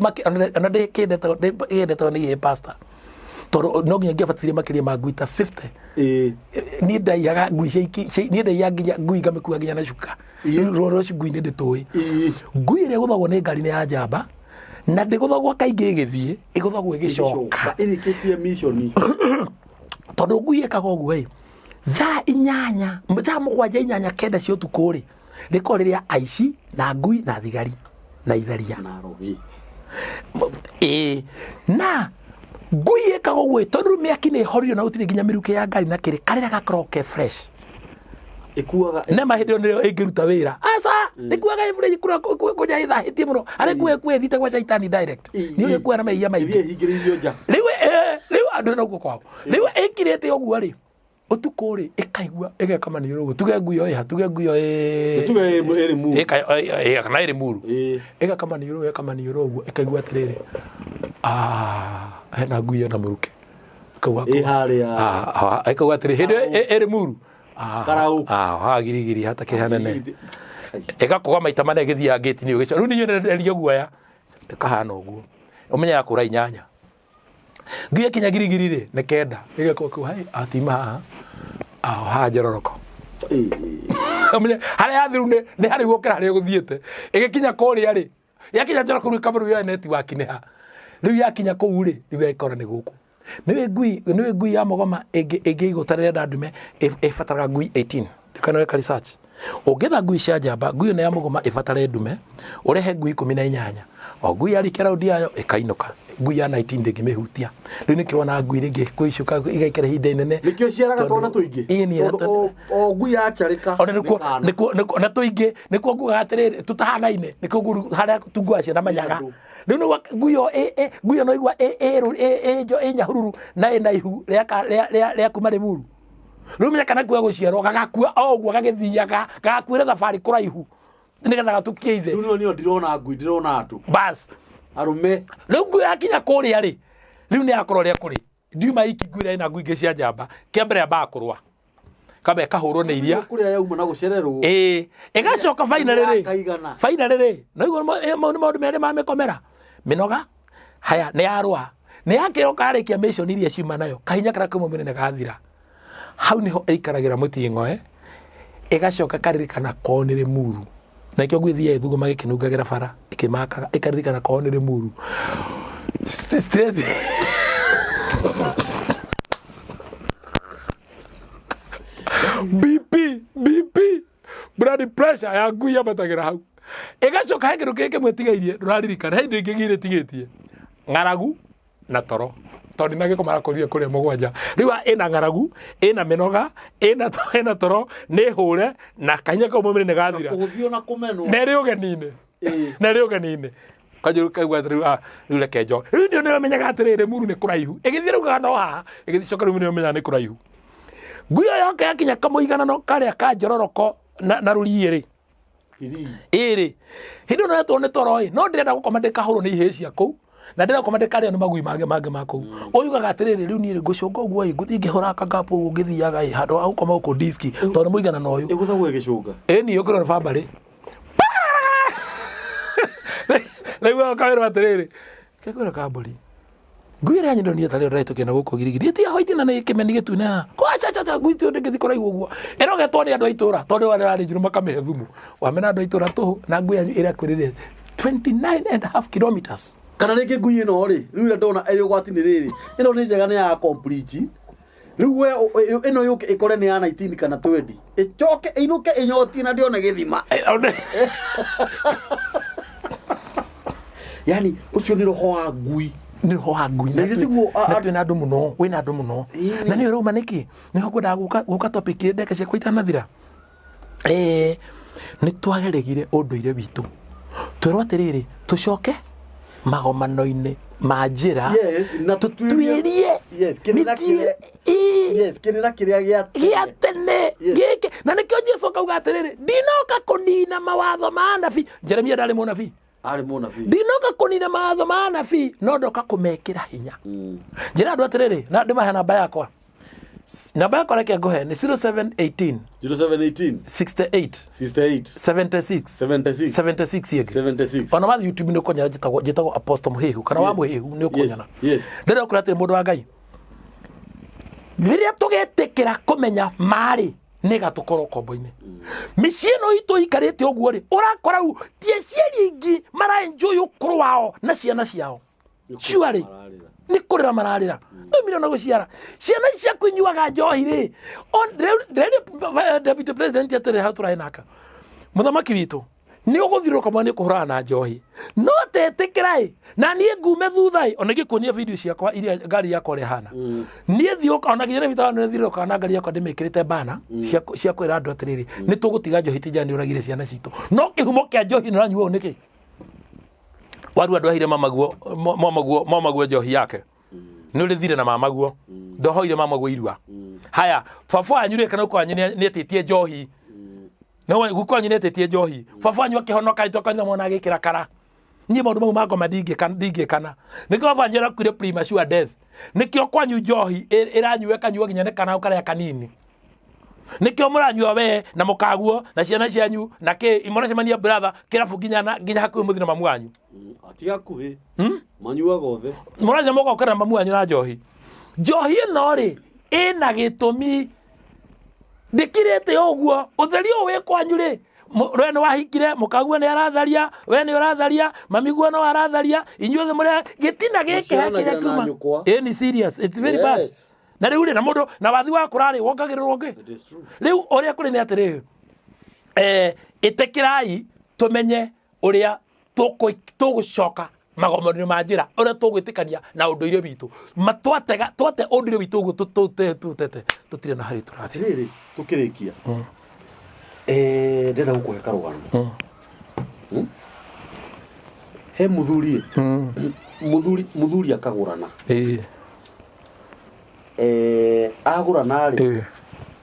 Speaker 2: ona ndĩ kĩndetwo ndĩ kĩndetwo nĩ ihĩ pastor tondũ no nginya ngĩabatithire makĩria ma ngui ta 50.
Speaker 1: Ĩĩ.
Speaker 2: Niĩ ndaiyaga ngui cia niĩ ndaiyaga nginya ngui ngamĩkua nginya na cuka.
Speaker 1: Ĩĩ.
Speaker 2: Rũrũ rũcio ngui nĩ ndĩtũĩ.
Speaker 1: Ĩĩ.
Speaker 2: Ngui ĩrĩa ĩgũthagwo nĩ ngari nĩ ya njamba na ndĩgũthagwo kaingĩ ĩgĩthiĩ ĩgũthagwo ĩgĩcoka.
Speaker 1: Ĩrĩkĩtie mission.
Speaker 2: Tondũ ngui ĩkaga ũguo ĩ thaa 8 thaa 7 8 9 cia ũtukũ rĩ rĩkoragwo rĩrĩa aici na ngui na thigari na itharia.
Speaker 1: Na arogi.
Speaker 2: Ĩĩ na ngui ĩkaga ũguo ĩ, tondũ rĩu mĩaki nĩ ĩhoririo na gũtirĩ nginya mĩrukĩ ya ngari na kĩrĩ karĩra gakoragwo ke fresh.
Speaker 1: Ĩkuaga
Speaker 2: Nema hĩndĩ ĩyo nĩyo ĩngĩruta wĩra aca ĩkuaga ĩ fresh kũrĩa kũnya ĩthahĩtie mũno harĩa ĩkuaga ĩkuaga ĩthiĩte gwa caitani direct nĩ ũrĩa ĩkuaga na mehia maingĩ.
Speaker 1: Ĩthiĩ ĩhingĩrĩirio nja.
Speaker 2: Rĩu rĩu andũ na guoko kwao rĩu ĩkirĩte ũguo rĩ ũtukũ rĩ ĩkaigua ĩgeka maniũrũ ũguo tuge ngui ĩyo ĩha tuge ngui ĩyo ĩ
Speaker 1: Tuge ĩrĩ muru.
Speaker 2: Kana ĩrĩ muru.
Speaker 1: Ĩĩ.
Speaker 2: Ĩgeka maniũrũ ĩgeka maniũrũ ũguo ĩkaigua atĩrĩrĩ, ah, hena ngui ĩna mũrukĩ. Ĩkauga
Speaker 1: Ĩ harĩa.
Speaker 2: Ah, ah, ĩkauga atĩrĩ hĩndĩ ĩyo ĩrĩ muru. Ah,
Speaker 1: Karaũ.
Speaker 2: ah, haha girigiri hatakĩrĩ hanene. Ĩgakũga maita mana ĩgĩthiaga ngĩti-inĩ ũgĩcoka. Rĩu nĩ nyendererio guoya. Ĩkahana ũguo. Ũmenye yakũra 8. Nginya kinya girigiri rĩ nĩ 9 ĩgekwo kuu hai atima haha aho haha njororoko. Ũmenye harĩa yathiru nĩ nĩ harĩa gũkĩra harĩa ũgũthiĩte ĩgĩkinya kũrĩa rĩ yakinya njoroko rĩu kamũrũ yoe network nĩ ha rĩu yakinya kũu rĩ rĩu ĩkora nĩ gũkũ nĩwĩ ngui nĩwĩ ngui ya mũgoma ĩngĩigũta rĩrĩa ndume ĩbataraga ngui 18 ndikana weka research ũngĩetha ngui cia njamba ngui ĩno ya mũgoma ĩbatare ndume ũrehe ngui 18 o ngui yarĩkia raundi yayo ĩkainũka. Ngui ya 19 ndĩngĩmĩhutia. Rĩu nĩkĩo wona ngui rĩngĩ kwĩcuka igaikara ihinda inene.
Speaker 1: Nĩkĩo ciaraga
Speaker 2: Tondũ-
Speaker 1: twana tũingĩ.
Speaker 2: Ĩĩ, nĩ
Speaker 1: Tondũ o ngui yacarĩka
Speaker 2: ona
Speaker 1: nĩ
Speaker 2: nĩkuo
Speaker 1: kaana.
Speaker 2: nĩkuo na tũingĩ nĩkuo ngugaga atĩrĩrĩ, tũtahanaine, nĩkuo nguru harĩa tunguaga ciana manyaga.
Speaker 1: Andũ.
Speaker 2: Rĩu nĩguo ngui ĩyo ngui ĩyo no igua ĩ nyahururu na ĩna ihu rĩa kuma Rĩmuru. Rĩu menya kana kuga gũciarwo gagakua o ũguo gagĩthiaga, gagakuĩra thabarĩ kũraihu nĩgetha gatukie ithe.
Speaker 1: Rĩu nĩo ndirona ngui, ndirona andũ.
Speaker 2: Bas.
Speaker 1: Arũme.
Speaker 2: Rĩu ngui yakinya kũrĩa rĩ, rĩu nĩ yakorwo ũrĩa kũrĩ. Ndiuma iki ngui ĩrĩa ĩna ngui ingĩ cia njamba. Kĩa mbere yambaga kũrũa. Kamba ĩkahũrwo nĩ iria.
Speaker 1: Kũrĩa yauma na gũcererwo.
Speaker 2: Ĩĩ. Ĩgacoka finally rĩ.
Speaker 1: Kaigana.
Speaker 2: Finally rĩ, no igua mau nĩ maũndũ merĩ ma mĩkomera. Mĩnoga, haya nĩ yarũa. Nĩ yakĩroka yarĩkia mission iria ciuma nayo, kahinya karĩa kauma mwĩrĩ nĩ gathira. Hau niho ĩikaragĩra mũting'oe, ĩgacoka ĩkaririkana kwao nĩ Rĩmuru. Na nĩkĩo ngui ĩthiaga ĩthuguma gĩkĩnungagĩra bara, ĩkĩmakaga, ĩkaririkana kwao nĩ Rĩmuru. Stress. BP, BP, blood pressure ya ngui yambatagĩra hau. Ĩgacoka he kĩndũ kĩngĩ kĩmwe ĩtigairie, ndũraririkana, he indo ingĩ igĩrĩ ĩtigĩtie. Ng'aragu na toro, tondũ ndinagĩkoma marakũrire kũrĩa 7. Rĩu ĩna ng'aragu, ĩna mĩnoga, ĩna toro, nĩ hũre na kahinya kau mwĩrĩ nĩ gathira.
Speaker 1: Kũhũthio na kũmenwo.
Speaker 2: Na ĩrĩ ũgeni-inĩ. Na ĩrĩ ũgeni-inĩ. Kanjũru kaigua atĩrĩ, rĩu reke njoke. Rĩu ndio nĩramenyaga atĩrĩrĩ, Muru nĩ kũraihu. Ĩgĩthiĩ rĩu no haha, ĩgĩthiĩ coka rĩu nĩramenyaga nĩ kũraihu. Ngui ĩyo yoka yakinya kamũiganano karĩa ka njororoko na rũriĩ rĩ. Ĩrĩ. Hĩndĩ ĩno ndetwo nĩ toro ĩ, no ndĩrenda gũkoma ndĩkahũrwo nĩ ihĩĩ cia kũu, na ndĩrenda gũkoma ndĩkarĩo nĩ magui mangĩ mangĩ ma kũu. Ũyugaga atĩrĩrĩ, rĩu niĩ rĩ ngũcũnga ũguo ĩ, ngũthiĩ ngĩhũraga kagapu ũguo ngĩthiaga ĩ, handũ ha gũkoma gũkũ diski, tondũ nĩ mũiganano ũyũ.
Speaker 1: Ĩgũthagwo ĩgĩcũnga.
Speaker 2: Ĩ niĩ ũkĩrwo nĩ bambarĩ. Rĩu ũkawĩrwo atĩrĩrĩ, kĩngwĩra kambũri. Ngui ĩrĩa yanyu ndonire tarĩ ndĩrahĩtũkĩra na gũkũ girigiri. Ĩtiga hwaiti na nĩ kĩmeni gĩtune haha. Kwa cha cha cha ngui ti ndĩngĩthiĩ kũraihu ũguo. Ĩrogetwo nĩ andũ a itũra tondũ arĩa arĩ njuru makamĩhe thumu. Wamena andũ a itũra tũhũ na ngui yanyu ĩrakwĩrĩre 29 and a half kilometers.
Speaker 1: Kana rĩngĩ ngui ĩno rĩ, rĩu ĩrĩa ndona ĩrĩ ũgwati nĩ rĩrĩ, ĩno nĩ njega nĩ ya complete. Rĩu we ĩno yũke ĩkore nĩ ya 19 kana 20. Ĩcoke ĩinũke ĩnyotie na ndĩone gĩthima. Yani ũcio nĩ roho wa ngui.
Speaker 2: Nĩ roho wa ngui.
Speaker 1: Na ithuĩ tiguo
Speaker 2: Na twĩna andũ mũno, wĩna andũ mũno.
Speaker 1: Ĩĩ.
Speaker 2: Na nĩ ũrauma nĩkĩ? Nĩho ngwendaga gũka topic ndagĩka ciakwa itanathira. Nĩ twageregire ũndũire witũ. Twerwo atĩrĩrĩ, tũcoke magomano-inĩ ma njĩra.
Speaker 1: Yes, na tũtuĩrie.
Speaker 2: Tũtuĩrie.
Speaker 1: Yes, kĩrĩra
Speaker 2: mĩthiĩre.
Speaker 1: kĩrĩa.
Speaker 2: Ĩĩ.
Speaker 1: Yes, kĩrĩra kĩrĩa gĩa tene.
Speaker 2: Gĩa tene.
Speaker 1: Yes.
Speaker 2: Gĩkĩ. Na nĩkĩo Jesu akauga atĩrĩrĩ, ndinoka kũnina mawatho ma anabii. Jeremia ndarĩ mũnabii.
Speaker 1: Arĩ mũnabii.
Speaker 2: Ndinoka kũnina mawatho ma anabii, no ndoka kũmekĩra hinya. Njĩra andũ atĩrĩrĩ, na ndĩmahe namba yakwa. Namba yakwa reke ngũhe nĩ 0718
Speaker 1: 0718
Speaker 2: 68
Speaker 1: 68
Speaker 2: 76
Speaker 1: 76
Speaker 2: 76 ĩngĩ.
Speaker 1: 76.
Speaker 2: Ona wathiĩ YouTube nĩ ũkũnyona njĩtagwo Apostle Mũhĩhu kana wa
Speaker 1: Yes.
Speaker 2: Mũhĩhu nĩ ũkũnyona.
Speaker 1: Yes.
Speaker 2: Ndĩrenda kũrĩa atĩrĩ mũndũ wa Ngai. Rĩrĩa tũgetĩkĩra kũmenya marĩ nĩ gatũkorwo kombo-inĩ. Mĩciĩ ĩno itũ ikarĩte ũguo rĩ, ũrakora rĩu ti aciari aingĩ mara enjoy ũkũrũ wao na ciana ciao. Surely. Nĩ kũrĩra mararĩra. Ndũmire na gũciara. Ciana ici ciaku inyuaga njohi rĩ. Ndĩreria deputy president atĩrĩ hau tũraĩ naka. Mũthamaki witũ, nĩ ũgũthirũka mwana nĩ ũkũhũrana na njohi. No tetĩkĩra ĩ, na niĩ ngume thutha ĩ, ona ingĩkuonia video ciakwa iria ngari yakwa ũrĩa ĩhana. Niĩ thiũka, ona nginya rĩu nĩ thiũrũrũkaga na ngari yakwa ndĩmĩkĩrĩte bana cia kwĩra andũ atĩrĩrĩ, nĩ tũgũtiga njohi ti njega nĩ ũragire ciana citũ. No kĩhumo kĩa njohi nĩ ũranyua ũũ nĩkĩ? Warua ndwahire mamaguo, mamaguo, mamaguo njohi yake. Nĩ ũrĩthire na mamaguo. Ndohoire mamaguo irua. Haya, baba wanyu rĩ kana guka wanyu nĩ etĩtie njohi. No guka wanyu nĩ etĩtie njohi. Baba wanyu akĩhonoka itoka mwana agĩkĩra kara. Niĩ maũndũ mau ma ngoma ndingĩkana. Nĩkĩo baba wanyu arakuire premature death. Nĩkĩo kwanyu njohi ĩranyua ĩkanyua nginya nĩ kana ũkarĩa kanini. Nĩkĩo mũranyua we na mũkaguo na ciana cianyu na kĩ mũracemania brother kĩrabu nginya na nginya hakuhĩ mũthiĩ na mamu wanyu.
Speaker 1: Ati hakuhĩ. Manyuaga othe.
Speaker 2: Mũrathiĩ mũgokera mamu wanyu na njohi. Njohi ĩno rĩ ĩna gĩtũmi ndĩkirĩte ũguo. Ũtheri ũyũ wĩ kwanyu rĩ, we nĩ wahikire, mũkaguo nĩ aratharia, we nĩ ũratharia, mamiguo no aratharia, inyuothe mũrĩ gĩtina gĩkĩ he kĩrĩa
Speaker 1: Mũciaranagĩra na
Speaker 2: kiuma.
Speaker 1: nyũkwa.
Speaker 2: Ĩĩ ni serious, it's very bad.
Speaker 1: Yes.
Speaker 2: Na rĩu rĩ, na mũndũ na wathi wa kũra rĩ, wongagĩrĩrwo ngĩ.
Speaker 1: It is true.
Speaker 2: Rĩu ũrĩa kũrĩ nĩ atĩrĩrĩ, ĩtĩkĩrai tũmenye ũrĩa tũgũcoka magomano-inĩ ma njĩra ũrĩa tũgwĩtĩkania na ũndũire witũ. Matwatega twate ũndũire witũ ũguo tũtete tũtirĩ na harĩa tũrathiĩ.
Speaker 1: Atĩrĩrĩ, tũkĩrĩkia ndĩrenda gũkũhe karũgano. He mũthuri ĩ, mũthuri akagũrana. Agũrana rĩ,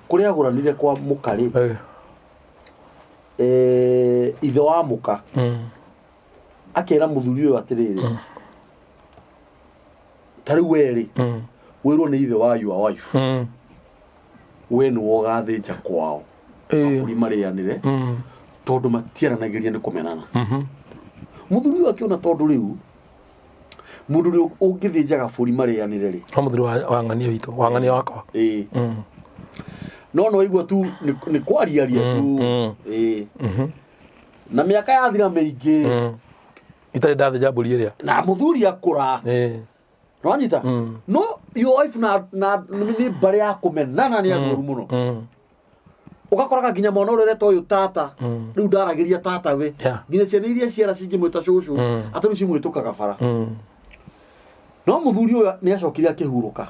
Speaker 1: kũrĩa agũranire kwa mũka rĩ, ithe wa mũka akera mũthuri ũyũ atĩrĩrĩ, ta rĩu we rĩ, wĩrwo nĩ ithe wa your wife, we nĩwe ũgathĩnja kwao mabũri marĩanĩre, tondũ matiaranagĩria nĩ kũmenana. Mũthuri ũyũ akĩona tondũ rĩu mũndũ ũrĩa ũngĩthĩnja gabũri marĩanĩre rĩ,
Speaker 2: No mũthuri wa ng'ania witũ, wa ng'ania wakwa.
Speaker 1: Ĩĩ. No no igua tu nĩ kwariaria tu. Ĩĩ. Na mĩaka yathira mĩingĩ,
Speaker 2: Itarĩ ndathĩnja mbũri ĩrĩa.
Speaker 1: Na mũthuri akũra. Nĩwanyita? No your wife na nĩ mbarĩ ya kũmenana, nĩ andũ oru mũno. Ũgakoraga nginya mwana ũrĩa ũreta ũyũ tata, rĩu ndaragĩria tata we. Nginya ciana iria ciara cingĩmwĩta cũcũ, atĩ rĩu cimwĩtũkaga bara. No mũthuri ũyũ nĩ acokire akĩhurũka.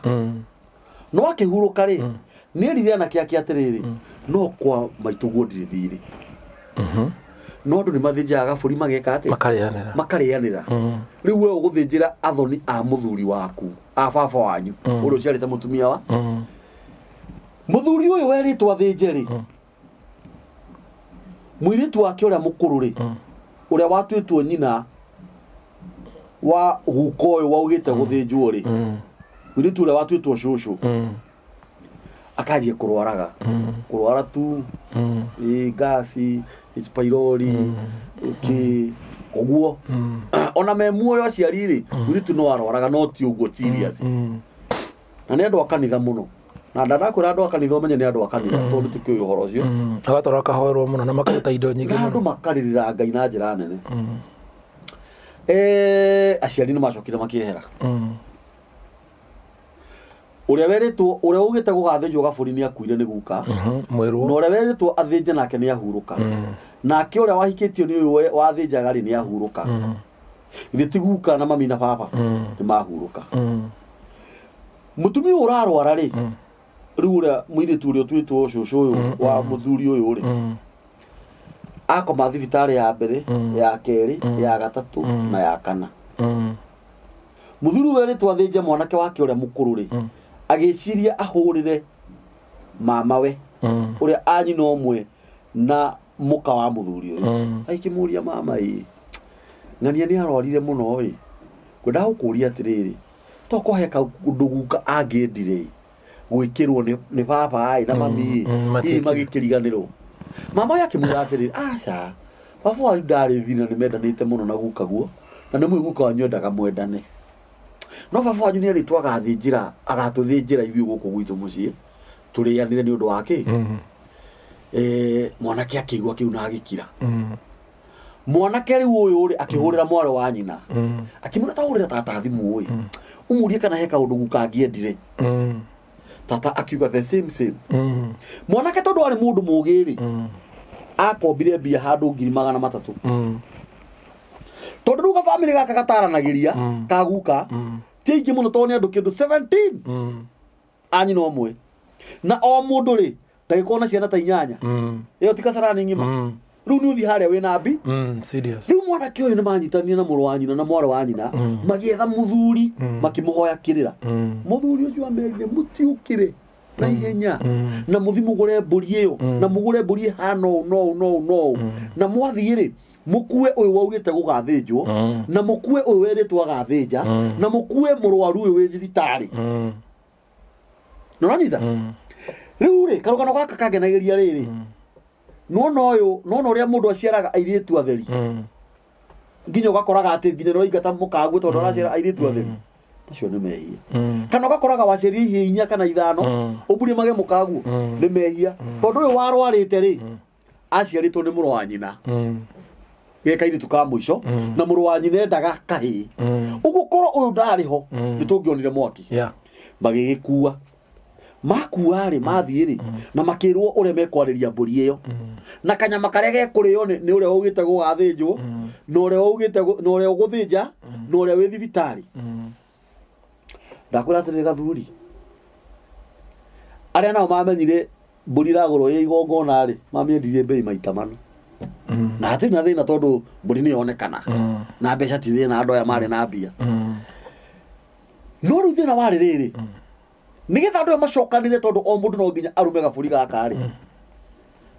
Speaker 1: No akĩhurũka rĩ, nĩ erire anake ake atĩrĩrĩ, no kwa maitũguo ndirĩ thirĩ. No andũ nĩ mathĩnjaga gabũri mageka atĩa?
Speaker 2: Makarĩanĩra.
Speaker 1: Makarĩanĩra. Rĩu we ũgũthĩnjĩra athoni a mũthuri waku, a baba wanyu, ũrĩa ũciarĩte mũtumia wa mũthuri ũyũ werĩtwo athĩnje rĩ, mũirĩtu wake ũrĩa mũkũrũ rĩ, ũrĩa watuĩtwo nyina wa guka ũyũ waugĩte gũthĩnjwo rĩ, mũirĩtu ũrĩa watuĩtwo cũcũ, akanjia kũrwaraga, kũrwara tu, ĩ ngasi, H pylori, kĩ ũguo. Ona me muoyo aciari rĩ, mũirĩtu no arwaraga, no ti ũguo serious. Na nĩ andũ a kanitha mũno, na ndanakwĩra andũ a kanitha ũmenye nĩ andũ a kanitha, tondũ tũkĩũĩ ũhoro ũcio.
Speaker 2: Agatwarwo akahoerwo mũno na makaruta indo nyingĩ
Speaker 1: Na andũ
Speaker 2: mũno.
Speaker 1: Makarĩrĩra Ngai na njĩra nene. Aciari nĩ macokire makĩehera. Ũrĩa werĩtwo, ũrĩa ugĩte gũgathĩnjwo gabũri nĩ akuire, nĩ guka.
Speaker 2: Mwĩrwo.
Speaker 1: Na ũrĩa werĩtwo athĩnje nake nĩ ahurũka. Nake ũrĩa wahikĩtio nĩ ũyũ wathĩnjaga rĩ, nĩ ahurũka. Githĩ ti guka na mami na baba nĩ mahurũka? Mũtumia ũyũ ũrarwara rĩ, rĩu ũrĩa mũirĩtu ũrĩa ũtuĩtwo cũcũ ũyũ wa mũthuri ũyũ rĩ, akoma thibitarĩ ya mbere, ya kerĩ, ya gatatũ na ya kana. Mũthuri ũyũ werĩtwo athĩnje mwanake wake ũrĩa mũkũrũ rĩ, agĩciria ahũrĩre mamawe, ũrĩa a nyina ũmwe na mũka wa mũthuri ũyũ. Agĩkĩmũria, "Mama ĩ, ng'ania nĩ arwarire mũno ĩ, ngwendaga gũkũria atĩrĩrĩ, to kohe kaũndũ guka angĩendire ĩ gwĩkĩrwo nĩ baba ĩ na mami ĩ, hihi
Speaker 2: matiĩkire.
Speaker 1: Magĩkĩriganĩrwo. Mama ũyũ akĩmwĩra atĩrĩrĩ, "Aca, baba wanyu ndarĩ thiri na nĩ mendanĩte mũno na guka guo, na nĩ mũĩ guka wanyu endaga mwendane, no baba wanyu nĩ erĩtwo agathĩnjĩra, agatũthĩnjĩra ithuĩ gũkũ gwitũ mũciĩ tũrĩanĩre nĩ ũndũ wa kĩ." Mwanake akĩigua kĩu na agĩkira. Mwanake rĩu ũyũ rĩ, akĩhũrĩra mwarĩ wa nyina, akĩmwĩra, "Tahũrĩra tata thimũ ĩ, ũmũrie kana he kaũndũ guka angĩendire." Tata akiuga the same same. Mwanake tondũ arĩ mũndũ mũgĩ rĩ, akombire mbia handũ 300,000, tondũ rĩu gabamĩrĩ gaka gataranagĩria ka guka ti aingĩ mũno, tondũ nĩ andũ kĩndũ 17 a nyina ũmwe, na o mũndũ rĩ ndagĩkorwo na ciana ta inyanya. Ĩyo ti kasarani ng'ima. Rĩu nĩ ũthiĩ harĩa wĩna mbi.
Speaker 2: Serious.
Speaker 1: Rĩu mwanake ũyũ nĩ manyitanire na mũrũ wa nyina na mwarĩ wa nyina, magĩetha mũthuri, makĩmũhoya kĩrĩra. Mũthuri ũcio amerire, "Mũtiũkĩre na ihenya na mũthi mũgũre mbũri ĩyo, na mũgũre mbũri ĩhana ũũ no ũũ no ũũ no ũũ, na mwathiĩ rĩ, mũkue ũyũ waugĩte gũgathĩnjwo, na mũkue ũyũ werĩtwo agathĩnja, na mũkue mũrwaru ũyũ wĩ thibitarĩ." Nĩũranyita? Rĩu rĩ, karũgano gaka kangenagĩria rĩrĩ, nona ũyũ, nona ũrĩa mũndũ aciaraga airĩtu atheri, nginya ũgakoraga atĩ nginya nĩwaingata mũkaguo tondũ araciara airĩtu atheri. Macio nĩ mehia. Kana ũgakoraga waciarire ihĩĩ inya kana ithano, ũmburie mage mũkaguo. Nĩ mehia, tondũ ũyũ warwarĩte rĩ, aciarĩtwo nĩ mũrũ wa nyina ge kairĩtu ka mũico, na mũrũ wa nyina endaga kahĩĩ. Ũguo korwo ũyũ ndarĩ ho, nĩ tũngĩonire mwaki. Magĩgĩkua. Makua rĩ, mathiĩ rĩ, na makĩrwo ũrĩa mekwarĩria mbũri ĩyo na kanyama karĩa gekũrĩo nĩ ũrĩa waugĩte gũgathĩnjwo na ũrĩa waugĩte na ũrĩa ũgũthĩnja na ũrĩa wĩ thibitarĩ. Ndakwĩra atĩrĩrĩ gathuri, arĩa nao mamenyire mbũri ĩragũrwo ĩ igongona rĩ, mamĩendirie mbei maita mana na hatirĩ na thĩna tondũ mbũri nĩ yonekana na mbeca ti thĩna, andũ aya marĩ na mbia. No rĩu thĩna warĩ rĩrĩ, nĩgetha andũ aya macokanĩre, tondũ o mũndũ no nginya arume gabũri gaka rĩ,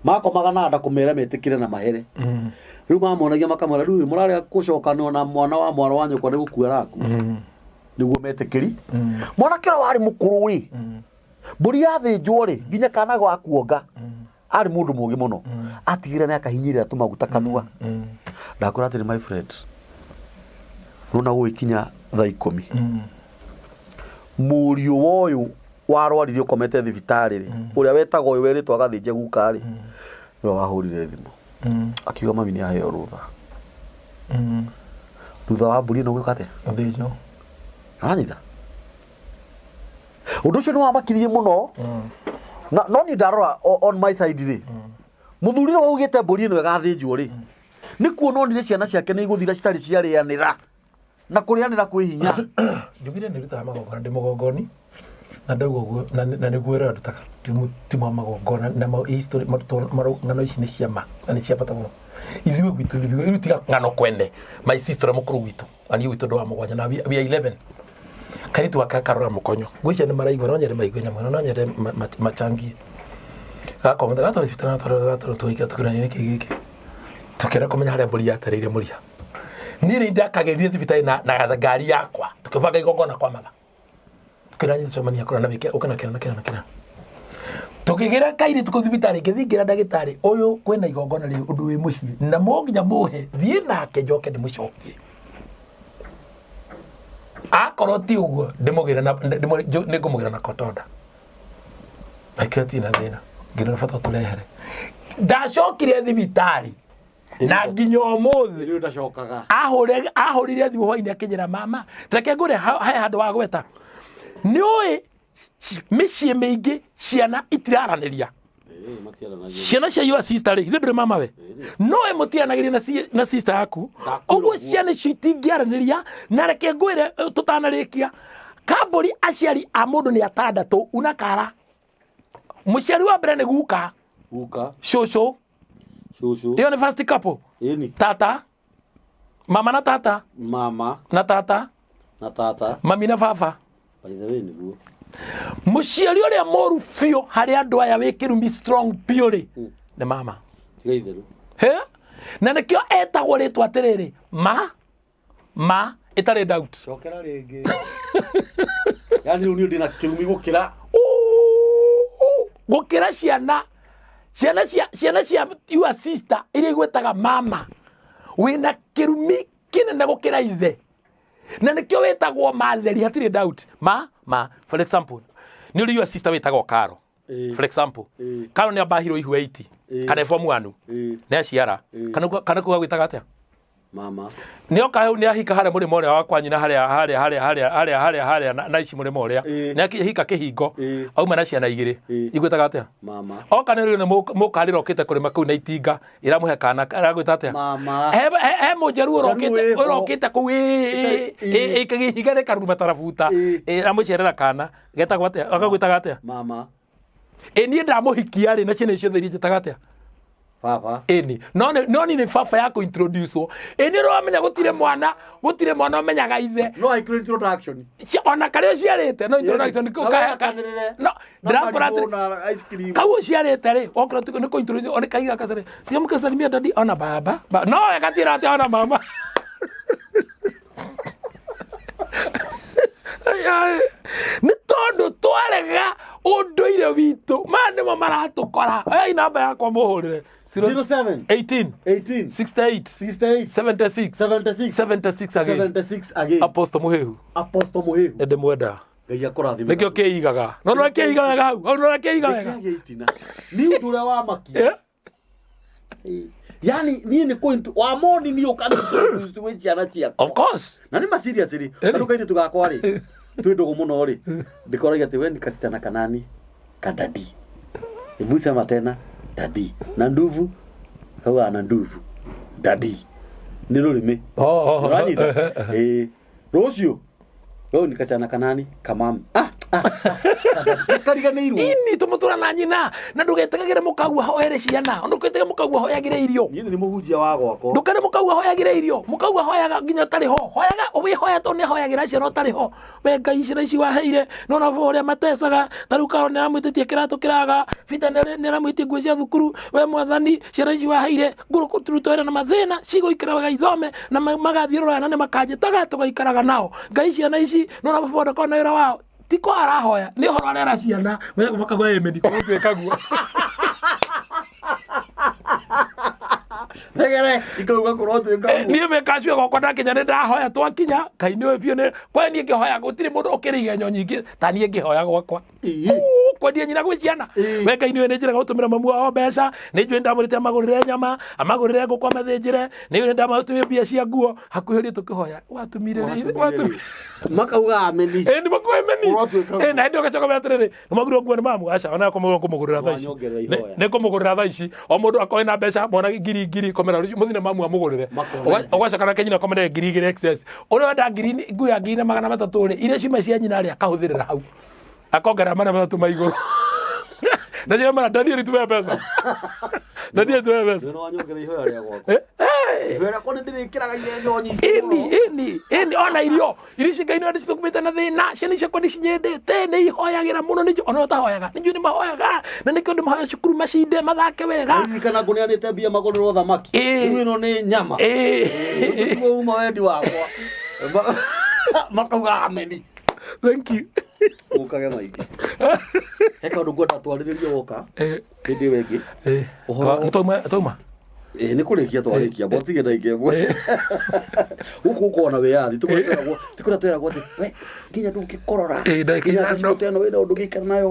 Speaker 1: makomaga na nda kũmera metĩkĩre na mahere. Rĩu mamonagia makamwĩra, rĩu mũrarĩa gũcokanwo na mwana wa mwarĩ wa nyũkwa nĩ gũkua arakua, nĩguo metĩkĩri. Mwanake ũrĩa warĩ mũkũrũ rĩ, mbũri yathĩnjwo rĩ, nginya kana ga kuonga, arĩ mũndũ mũgĩ mũno, atigĩra nĩ akahinyĩrĩra tũmaguta kanua. Ndakwĩra atĩrĩ my friend, nona gũgĩkinya thaa 10, mũriũ wa ũyũ warwarire ũkomete thibitarĩ rĩ, ũrĩa wetagwo ũyũ werĩtwo agathĩnje guka rĩ, nĩwe wahũrire thimũ akiuga mami nĩ aheo rũtha thutha wa mbũri ĩno gwĩka atĩa?
Speaker 2: Gũthĩnjwo.
Speaker 1: Aranyita ũndũ ũcio nĩ wamakirie mũno. Na no niĩ ndarora on my side rĩ, mũthuri ũrĩa waugĩte mbũri ĩno ĩgathĩnjwo rĩ, nĩ kuona onire ciana ciake nĩ igũthira citarĩ ciarĩanĩra, na kũrĩanĩra kwĩ hinya.
Speaker 2: Njugire nĩ rutaga magongona, ndĩ mũgongoni na ndauga ũguo na nĩguo ĩrĩa ndutaga ti ma magongona na ma history ng'ano ici nĩ cia ma na nĩ cia bata mũno. Ithuĩ gwitũ, ithuĩ rĩu tiga ng'ano kwene, my sister ũrĩa mũkũrũ gwitũ na niĩ gwitũ ndũ wa mũgwanja na we are 11, kairĩtu gaka karora mũkonyo ngwĩciria nĩ maraigua, no nyende maigue nyamũ ĩno, no nyende machangie. Gakomete gatwara thibitarĩ, gatwara gatwara tũgĩikara tũkĩrania nĩkĩ gĩkĩ, tũkĩenda kũmenya harĩa mbũri yatereire mũrĩa. Niĩ nĩ ndakagĩrire thibitarĩ na ngari yakwa, tũkĩbanga igongona kwa matha, tũkĩra nyita cemania kũra na wĩke ũka na kĩra na kĩra na kĩra, tũkĩgĩra kairĩtu kũu thibitarĩ. Ngĩthiĩ ngĩra ndagĩtarĩ ũyũ kwĩna igongona rĩu ũndũ wĩ mũciĩ na mo nginya mũhe thiĩ nake njoke ndĩmũcokie, akorwo ti ũguo ndĩmũgĩre na nĩngũmũgĩra na kotonda nakĩo atirĩ na thĩna nginya nĩ bata tũrehere. Ndacokire thibitarĩ na nginya ũmũthĩ
Speaker 1: rĩu ndacokaga.
Speaker 2: Ahũrire thimũ hwainĩ akĩnjĩra, "Mama, reke ngũre he handũ wa gweta." Nĩ ũĩ mĩciĩ mĩingĩ ciana itiraranĩria, ciana cia your sister rĩ, ithuĩ ndũrĩ mama we, no ĩ mũtiaranagĩria na sister yaku.
Speaker 1: Ndakwĩra.
Speaker 2: Ũguo
Speaker 1: Ũguo.
Speaker 2: ciana icio itingĩaranĩria. Na reke ngwĩre, tũtanarĩkia kambũri, aciari a mũndũ nĩ atandatũ una kara. Mũciari wa mbere nĩ guka,
Speaker 1: guka,
Speaker 2: cũcũ,
Speaker 1: cũcũ,
Speaker 2: ĩyo nĩ first couple,
Speaker 1: ĩni,
Speaker 2: tata, mama na tata,
Speaker 1: mama
Speaker 2: na tata,
Speaker 1: na tata,
Speaker 2: mami na baba.
Speaker 1: By the way, nĩguo.
Speaker 2: Mũciari ũrĩa mũru biũ harĩ andũ aya wĩ kĩrumi strong biũ rĩ, nĩ mama.
Speaker 1: Tiga itherũ.
Speaker 2: He? Na nĩkĩo etagwo rĩtwa atĩrĩrĩ, ma ĩtarĩ doubt.
Speaker 1: Cokera rĩngĩ, yani rĩu niĩ ndĩna kĩrumi gũkĩra
Speaker 2: Uu, gũkĩra ciana cia your sister iria igwĩtaga mama, wĩna kĩrumi kĩnene gũkĩra ithe, na nĩkĩo wĩtagwo matheri hatirĩ doubt. Ma for example, nĩ ũrĩ your sister wĩtagwo Karo. For example, Karo nĩ ambahirwo ihu 80 kana form 1, nĩ aciara. Kana kuga gwĩtaga atĩa?
Speaker 1: Mama.
Speaker 2: Nĩ oka hau, nĩ ahika harĩa mũrĩmo ũrĩa wa kwa nyina, harĩa harĩa harĩa harĩa harĩa harĩa harĩa na ici mũrĩmo ũrĩa. Nĩ ahika kĩhingo, auma na ciana igĩrĩ. Igwĩtaga atĩa?
Speaker 1: Mama.
Speaker 2: Oka nĩ rĩu nĩ mũkarĩra ũkĩte kũrĩma kũu na itinga ĩramũhe kana, aragwĩta atĩa?
Speaker 1: Mama.
Speaker 2: He mũnjaruo
Speaker 1: Njaruo
Speaker 2: ũrokĩte
Speaker 1: ĩho.
Speaker 2: ũrokĩte kũu ihiga rĩkaruruma tarabuta, ĩramũcerera kana getagwo atĩa, agagwĩtaga atĩa?
Speaker 1: Mama.
Speaker 2: Ĩ niĩ ndamũhikia rĩ, na ciana icio ciothe iria njĩtaga atĩa?
Speaker 1: Baba.
Speaker 2: Ĩni no ni nĩ baba ya kũ-introduce-wo. Ĩ nĩ ũramenya gũtirĩ mwana ũmenyaga ithe.
Speaker 1: No aikũrĩ introduction.
Speaker 2: Ona karĩa ũciarĩte no introduction
Speaker 1: Na we akanĩrĩre.
Speaker 2: No
Speaker 1: Na
Speaker 2: ndĩrakũra
Speaker 1: marigũ
Speaker 2: atĩrĩ
Speaker 1: na ice cream.
Speaker 2: Kau ũciarĩte rĩ, okorwo ti nĩ kũ-introduce, ona kaiga katĩrĩ cia mũkasalimia dadi ona baba. No we gatira atĩ ona mama. Ai, ai. Nĩ tondũ twarega ũndũire witũ, maya nĩmo maratũkora. Oyai namba yakwa mũhũrĩre.
Speaker 1: 07
Speaker 2: 18
Speaker 1: 18
Speaker 2: 68
Speaker 1: 68
Speaker 2: 76
Speaker 1: 76
Speaker 2: 76 again.
Speaker 1: 76 again.
Speaker 2: Apostle Muhehu.
Speaker 1: Apostle Muhehu.
Speaker 2: Ndĩmwenda.
Speaker 1: Ngai akũrathime.
Speaker 2: Nĩkĩo kĩigaga, no no kĩiga wega hau hau, no kĩiga wega.
Speaker 1: Nĩkĩo gĩtina nĩ ũndũ ũrĩa wamakia. Yani niĩ nĩ kũ wamoni niĩ ũka gwĩ ciana ciakwa.
Speaker 2: Of course.
Speaker 1: Na nĩ ma seriously,
Speaker 2: Ĩni.
Speaker 1: tondũ kairĩtu gakwa rĩ, twĩ ndũgũ mũno rĩ, ndĩkoragia atĩ we ni kasichana kanani. Kadadi. Hebu sema tena dadi. Na nduvu kauga na nduvu. Dadi. Nĩ rũrĩmĩ.
Speaker 2: Oh, oh,
Speaker 1: Ũranyita? Ĩĩ. Rũciũ. Rũu nĩ kacana kanani kamam. Ah, ah, ah. Kadadi. Kariganĩirwo.
Speaker 2: Ini tũmũtũra na nyina na ndũgetigagĩre mũkau ahoere ciana ndũgetigagĩre mũkau ahoyagĩre irio.
Speaker 1: Niĩ nĩ mũhunjia wa gwakwa.
Speaker 2: Ndũkere mũkau ahoyagĩre irio mũkau ahoyaga nginya ũtarĩ ho hoyaga wĩhoya tondũ nĩ ahoyagĩra ciana ũtarĩ ho we Ngai ciana ici waheire nona bo ũrĩa matecaga ta rĩu Carol nĩ aramwĩtĩtie kĩratũ kĩraga Peter nĩ aramwĩtie nguo cia thukuru we mwathani ciana ici waheire ngũrũtũrutwo wĩra na mathĩna cigũikara wega ithome na magathiĩ rũraya na nĩ makanjĩtaga tũgaikaraga nao Ngai ciana ici nona baba ndakorwo na wĩra wao ti ko arahoya nĩ ũhoro arera ciana makagwa ĩmeni kũgũtuĩka guo.
Speaker 1: Thegere ikauga kũrotuĩka ũguo.
Speaker 2: Niĩ mĩkacio gwakwa ndakinya nĩ ndahoya twakinya Ngai nĩwe biũ nĩ kwa niĩ ngĩhoya gũtirĩ mũndũ ũkĩrĩ igenyo nyingĩ ta niĩ ngĩhoya gwakwa. Uu, kwendia nyina gwĩ ciana. We Ngai nĩwe nĩ njĩraga gũtũmĩra mamu wao mbeca nĩ njũĩ ndamũrĩte amagũrĩre nyama amagũrĩre ngũkũ amathĩnjĩre nĩ njũĩ ndamũtũmĩre mbia cia nguo hakuhĩ rĩ tũkĩhoya watumire rĩ watumire.
Speaker 1: Makauga ameni.
Speaker 2: Ĩ nĩ makuhe meni.
Speaker 1: Ũrotuĩka
Speaker 2: Ĩ na hĩndĩ ũgacoka wĩra atĩrĩrĩ nĩ mwagĩrĩirwo nguo nĩ mamu aca ona kũmũgũrĩra thaa ici.
Speaker 1: Wanyongerera
Speaker 2: Nĩ-
Speaker 1: ihoya.
Speaker 2: nĩ kũmũgũrĩra thaa ici o mũndũ akorwo na mbeca mwana ngiri ngiri komera rũciũ mũthĩ na mamu amũgũrĩre.
Speaker 1: Makona.
Speaker 2: Ũgacoka nake nyina komere 2000 excess ũrĩa wenda ngiri nguo ya 1300 rĩ iria ciuma cia nyina rĩ akahũthĩrĩra hau akongerera 300 ma igũrũ na njĩra mara Daniel tume mbeca Daniel tume mbeca.
Speaker 1: Nĩ wanyongerera ihoya rĩa gwakwa.
Speaker 2: Eh, eh.
Speaker 1: Ihoya rĩakwa nĩ ndĩrĩkĩraga igenyo nyingĩ
Speaker 2: Ini
Speaker 1: mũno.
Speaker 2: ini ini ona irio irio ici Ngai nĩ citũkumĩte na thĩna ciana ciakwa nĩ cinyendete nĩ ihoyagĩra mũno nĩ ona ũtahoyaga nĩ njũĩ nĩ mahoyaga na nĩkĩo ndĩmahoya cukuru macinde mathake wega.
Speaker 1: Ndirikana ngũneanĩte mbia magũrĩrwo thamaki.
Speaker 2: Ĩĩ.
Speaker 1: Rĩu ĩno nĩ nyama.
Speaker 2: Ĩĩ.
Speaker 1: Ũcio tiguo uma wendi wakwa. Makauga ameni.
Speaker 2: Thank you.
Speaker 1: Ũkage maingĩ. He kaũndũ ngwenda twarĩrĩrie woka hĩndĩ ĩyo ĩngĩ. Ũhoro-
Speaker 2: Nĩ twauma.
Speaker 1: Ĩĩ nĩ kũrĩkia twarĩkia mbotige na ingĩ ĩmwe. Gũkũ gũkoragwo na wĩyathi ti kũrĩa twĩragwo ti kũrĩa twĩragwo atĩ we nginya ndũngĩkorora.
Speaker 2: Ĩĩ, ndagĩka
Speaker 1: Nginya
Speaker 2: ithano.
Speaker 1: atĩ ĩno wĩna ũndũ ũngĩikara nayo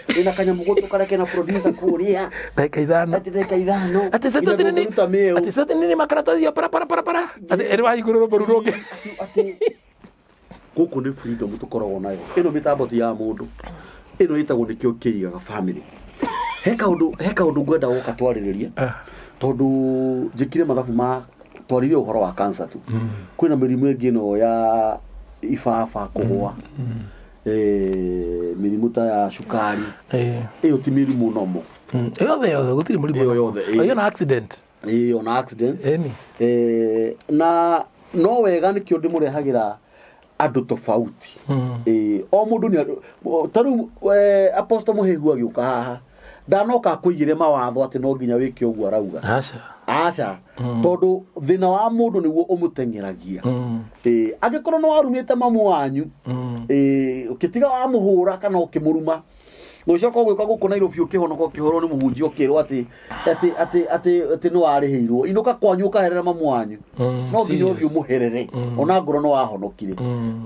Speaker 1: wĩna kanyamũ gũtũ karĩa kena producer kũrĩa.
Speaker 2: Ndagĩka ithano.
Speaker 1: Atĩ ndagĩka ithano.
Speaker 2: Atĩ
Speaker 1: Nginya
Speaker 2: sasa nini
Speaker 1: ndũngĩruta mĩeũ.
Speaker 2: atĩ sasa nini makaratathi ya para para para para atĩ ĩrĩ wahingũrĩrwo rũmbo rũu rũngĩ.
Speaker 1: Atĩ gũkũ nĩ freedom tũkoragwo nayo ĩno mĩtambo ti ya mũndũ ĩno ĩtagwo nĩkĩo kĩigaga family he kaũndũ ngwenda gũka twarĩrĩrie tondũ njĩkire mathabu ma twarire ũhoro wa cancer tu kwĩna mĩrimũ ĩngĩ ĩno ya ibaba kũgũa mĩrimũ ta ya cukari ĩyo ti mĩrimũ nomo.
Speaker 2: Yothe yothe gũtirĩ mũrimũ.
Speaker 1: Ĩyo yothe, ĩĩ.
Speaker 2: Ĩyo na accident.
Speaker 1: Ĩĩ, ona accident.
Speaker 2: Ĩni.
Speaker 1: Na no wega nĩkĩo ndĩmũrehagĩra andũ tofauti. O mũndũ nĩ ta rĩu Apostle Mũhĩhu agĩũka haha ndanoka akũigĩre mawatho atĩ no nginya wĩke ũguo arauga.
Speaker 2: Aca.
Speaker 1: Aca tondũ thĩna wa mũndũ nĩguo ũmũteng'eragia. Angĩkorwo nĩ warumĩte mamu wanyu ũkĩtiga wamũhũra kana ũkĩmũruma gũcoka ũgĩũka gũkũ Nairobi ũkĩhonoka ũkĩhũrwo nĩ mũhunjia ũkĩrwo atĩ atĩ atĩ atĩ atĩ nĩ warĩhĩirwo inũka kwanyu ũkaherera mamu wanyu no nginya ũthiĩ ũmũherere ona ngorwo nĩ wahonokire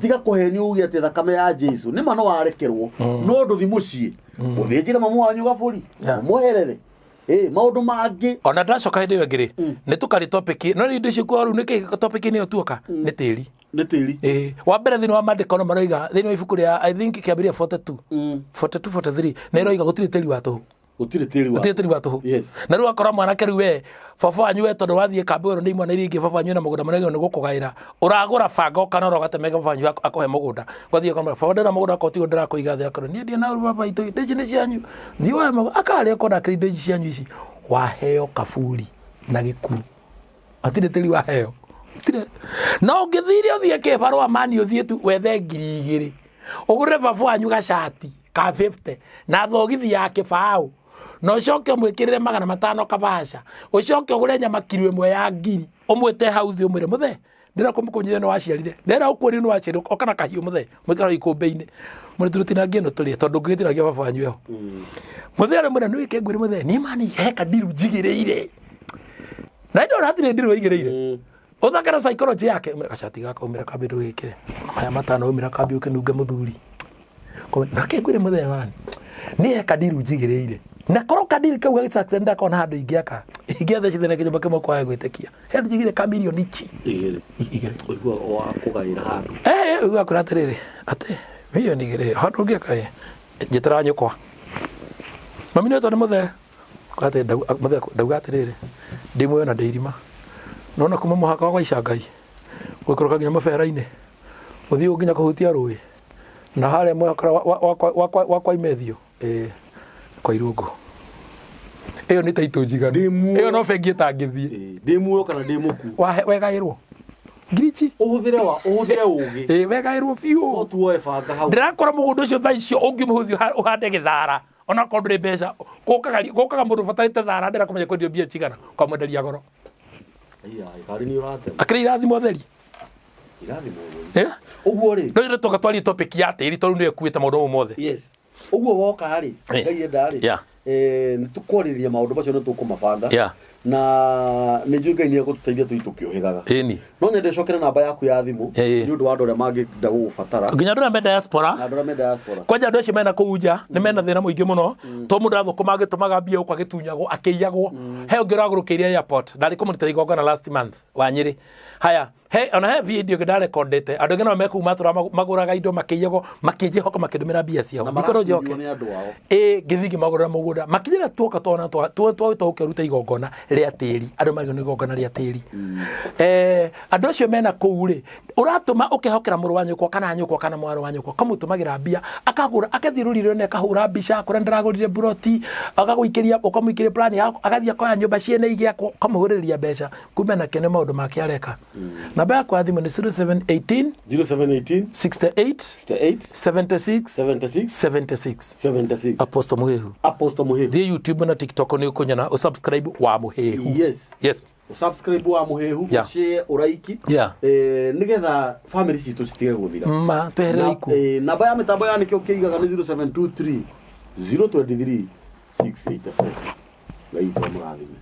Speaker 1: tiga kũhenio uge atĩ thakame ya Jesu nĩ ma no warekerwo no ndũthi mũciĩ ũthĩnjĩre mamu wanyu gabũri ũmũherere maũndũ mangĩ.
Speaker 2: Ona ndacoka hĩndĩ ĩyo ĩngĩ rĩ nĩ tũkarĩ topic no rĩu indo icio kwa rĩu nĩkĩ topic nĩyo tuoka nĩ tĩri.
Speaker 1: Nĩ tĩri.
Speaker 2: Ĩĩ wa mbere thĩinĩ wa maandĩko no maroiga thĩinĩ wa ibuku rĩa I think kĩambĩrĩria 42 42 43 nĩ ĩroiga gũtirĩ tĩri wa tũhũ.
Speaker 1: Gũtirĩ tĩri wa
Speaker 2: gũtirĩ tĩri wa tũhũ. Na rĩu akora mwanake rĩu we baba wanyu we tondũ wathiĩ kambĩ werũ nĩ imwana iria ingĩ baba wanyu na mũgũnda mũnene nĩ gũkũgaĩra ũragũra banga ũkanora ũgatemenge baba wanyu akũhe mũgũnda ũgathiĩ ũkamwĩra baba ndĩna mũgũnda akorwo tiguo ndĩrakũiga thĩ akorwo niĩ ndirĩ na ũru baba itũ indo ici nĩ cianyu thiĩ woe mũgũnda akarĩa ũkona akĩrĩ indo ici cianyu ici waheo kaburi na gĩkuũ hatirĩ tĩri waheo hatirĩ na ũngĩthire ũthiĩ kĩbarũa mani ũthiĩ tu wethe 2000 ũgũrĩre baba wanyu gacati ka 50 na thogithi ya kĩbaũ na ũcoke ũmwĩkĩrĩre 500 kabaca ũcoke ũgũre nyama kiro ĩmwe ya ngiri ũmwĩte hau thĩ ũmwĩre mũthee ndĩra kũmũkũnyithia nĩ waciarire ndĩra ũkuoni nĩ waciarire oka na kahiũ mũthee mwĩkĩra ikũmbĩ-inĩ mũrĩ tũrũtinangie ĩno tũrĩe tondũ ũngĩgĩtinagia baba wanyu eho mũthee arĩa mwĩra nĩwĩke ngwĩre mũthee niĩ mani he kandiru njigĩrĩire na ndona hatirĩ ndiru waigĩrĩire ũthake na psychology yake ũmĩra gacati gaka ũmĩra kambi ndũgĩkĩre maya matano ũmĩra kambi ũkĩnunge mũthuri nake ngwĩre mũthee wani nĩ he kandiru njigĩrĩire na korwo kadiri kau gagĩsuccess ndakona handũ ingĩaka ingĩathecithania kĩnyũmba kĩmwe kwaga gwĩtĩkia he handũ njigĩrĩire ka mirioni ici
Speaker 1: Igĩrĩ.
Speaker 2: Igĩrĩ.
Speaker 1: Ũigua wa kũgaĩra handũ.
Speaker 2: Ũigua kwĩra atĩrĩrĩ atĩ mirioni igĩrĩ handũ ũngĩaka ĩ njĩtĩra nyũkwa. Mami nĩ wetwo nĩ mũthee. Atĩ mũthee ndauga atĩrĩrĩ, ndĩ muoyo na ndĩ irima. Nona kuma mũhaka wa gwa Icangai gũikũrũka nginya mũbera-inĩ gũthiĩ ũguo nginya kũhutia rũĩ na harĩa mũhaka wa kwa Imethio ĩĩ kwa Irũngũ. Ĩyo nĩ taitũ njiganu.
Speaker 1: Ndĩ muoyo.
Speaker 2: Ĩyo no bengi ĩtangĩthiĩ.
Speaker 1: Ĩĩ, ndĩ muoyo kana ndĩ mũkuũ.
Speaker 2: Wahe wegaĩrwo ngirichi.
Speaker 1: Ũhũthĩre wa ũhũthĩre ũgĩ.
Speaker 2: Ĩĩ wegaĩrwo
Speaker 1: No
Speaker 2: biũ.
Speaker 1: tuoe banga hau.
Speaker 2: Ndĩrakora mũgũnda ũcio thaa icio ũngĩmũhũthia ũhande gĩthara onakorwo ndũrĩ mbeca gũkaga gũkaga mũndũ ũbatarĩte thara ndĩra kũmenya kwendio mbia cigana ũkamwenderia goro.
Speaker 1: Iya, karĩ nĩ ũratema.
Speaker 2: Akĩrĩ irathimo theri.
Speaker 1: Irathimo theri.
Speaker 2: Eh?
Speaker 1: Ũguo rĩ.
Speaker 2: No rĩu tũka twarie topic ya tĩri tondũ nĩyo ĩkuĩte maũndũ mau mothe.
Speaker 1: Yes. Ũguo woka rĩ,
Speaker 2: Eh.
Speaker 1: Ngai enda rĩ.
Speaker 2: Yeah.
Speaker 1: Eh, nĩ tũkwarĩrĩria maũndũ macio nĩ tũkũmabanga.
Speaker 2: Yeah.
Speaker 1: Na nĩ njũĩ Ngai nĩ egũtũteithia tũthiĩ tũkĩũhĩgaga.
Speaker 2: Ĩni.
Speaker 1: No nyende ũcokere namba yaku ya thimũ
Speaker 2: Eh.
Speaker 1: nĩ ũndũ wa andũ arĩa mangĩenda gũgũbatara
Speaker 2: Nginya andũ arĩa me diaspora
Speaker 1: na andũ arĩa me diaspora.
Speaker 2: kwanja andũ acio mena kũu nja nĩ mena thĩna mũingĩ mũno to mũndũ arathũkũma agĩtũmaga mbia gũkũ agĩtunyagwo akĩiyagwo he ũngĩ ũragũrũkĩire airport ndarĩ kũmũrutĩra igongona last month wa Nyĩrĩ haya he ona he video ĩngĩ ndarekondete andũ angĩ nao me kũu matũra magũraga indo makĩiyagwo makĩnjĩhoka makĩndũmĩra mbia ciao
Speaker 1: Na
Speaker 2: ndikorwo
Speaker 1: marakuithio
Speaker 2: njoke
Speaker 1: nĩ andũ ao.
Speaker 2: ĩ ngĩthiĩ ngĩmagũrĩra mũgũnda makinyĩra tuoka twona twagĩtwo gũkĩruta igongona rĩa tĩri andũ marigwo nĩ igongona rĩa tĩri eh, andũ acio mena kũu rĩ ũratũma ũkehokera mũrũ wa nyũkwa kana nyũkwa kana mwarĩ wa nyũkwa ũkamũtũmagĩra mbia akagũra agathiĩ rũriri na akahũra mbica kũrĩa ndĩragũrire buroti agagũikĩria ũkamũikĩria plani yaku agathiĩ akoya nyũmba ciene igĩakwo ũkamũhũrĩrĩria mbeca kumbe nake nĩ maũndũ make areka namba yakwa ya thimũ nĩ 0718
Speaker 1: 0718
Speaker 2: 68
Speaker 1: 68
Speaker 2: 76
Speaker 1: 76
Speaker 2: 76
Speaker 1: 76.
Speaker 2: Apostle Muhehu
Speaker 1: Apostle Muhehu.
Speaker 2: thiĩ YouTube na TikTok nĩ ũkũnyona ũsubscribe wa Muhehu
Speaker 1: Yes.
Speaker 2: yes
Speaker 1: Subscribe wa Muhehu,
Speaker 2: Yeah.
Speaker 1: share, ũraiki.
Speaker 2: Yeah.
Speaker 1: Eh, nĩgetha family citũ citige gũthira.
Speaker 2: ma tweherere
Speaker 1: Na-
Speaker 2: ikuũ
Speaker 1: eh, namba ya mĩtambo ya nĩkĩo kĩigaga nĩ 0723 023 684. Ngai witũ amũrathime.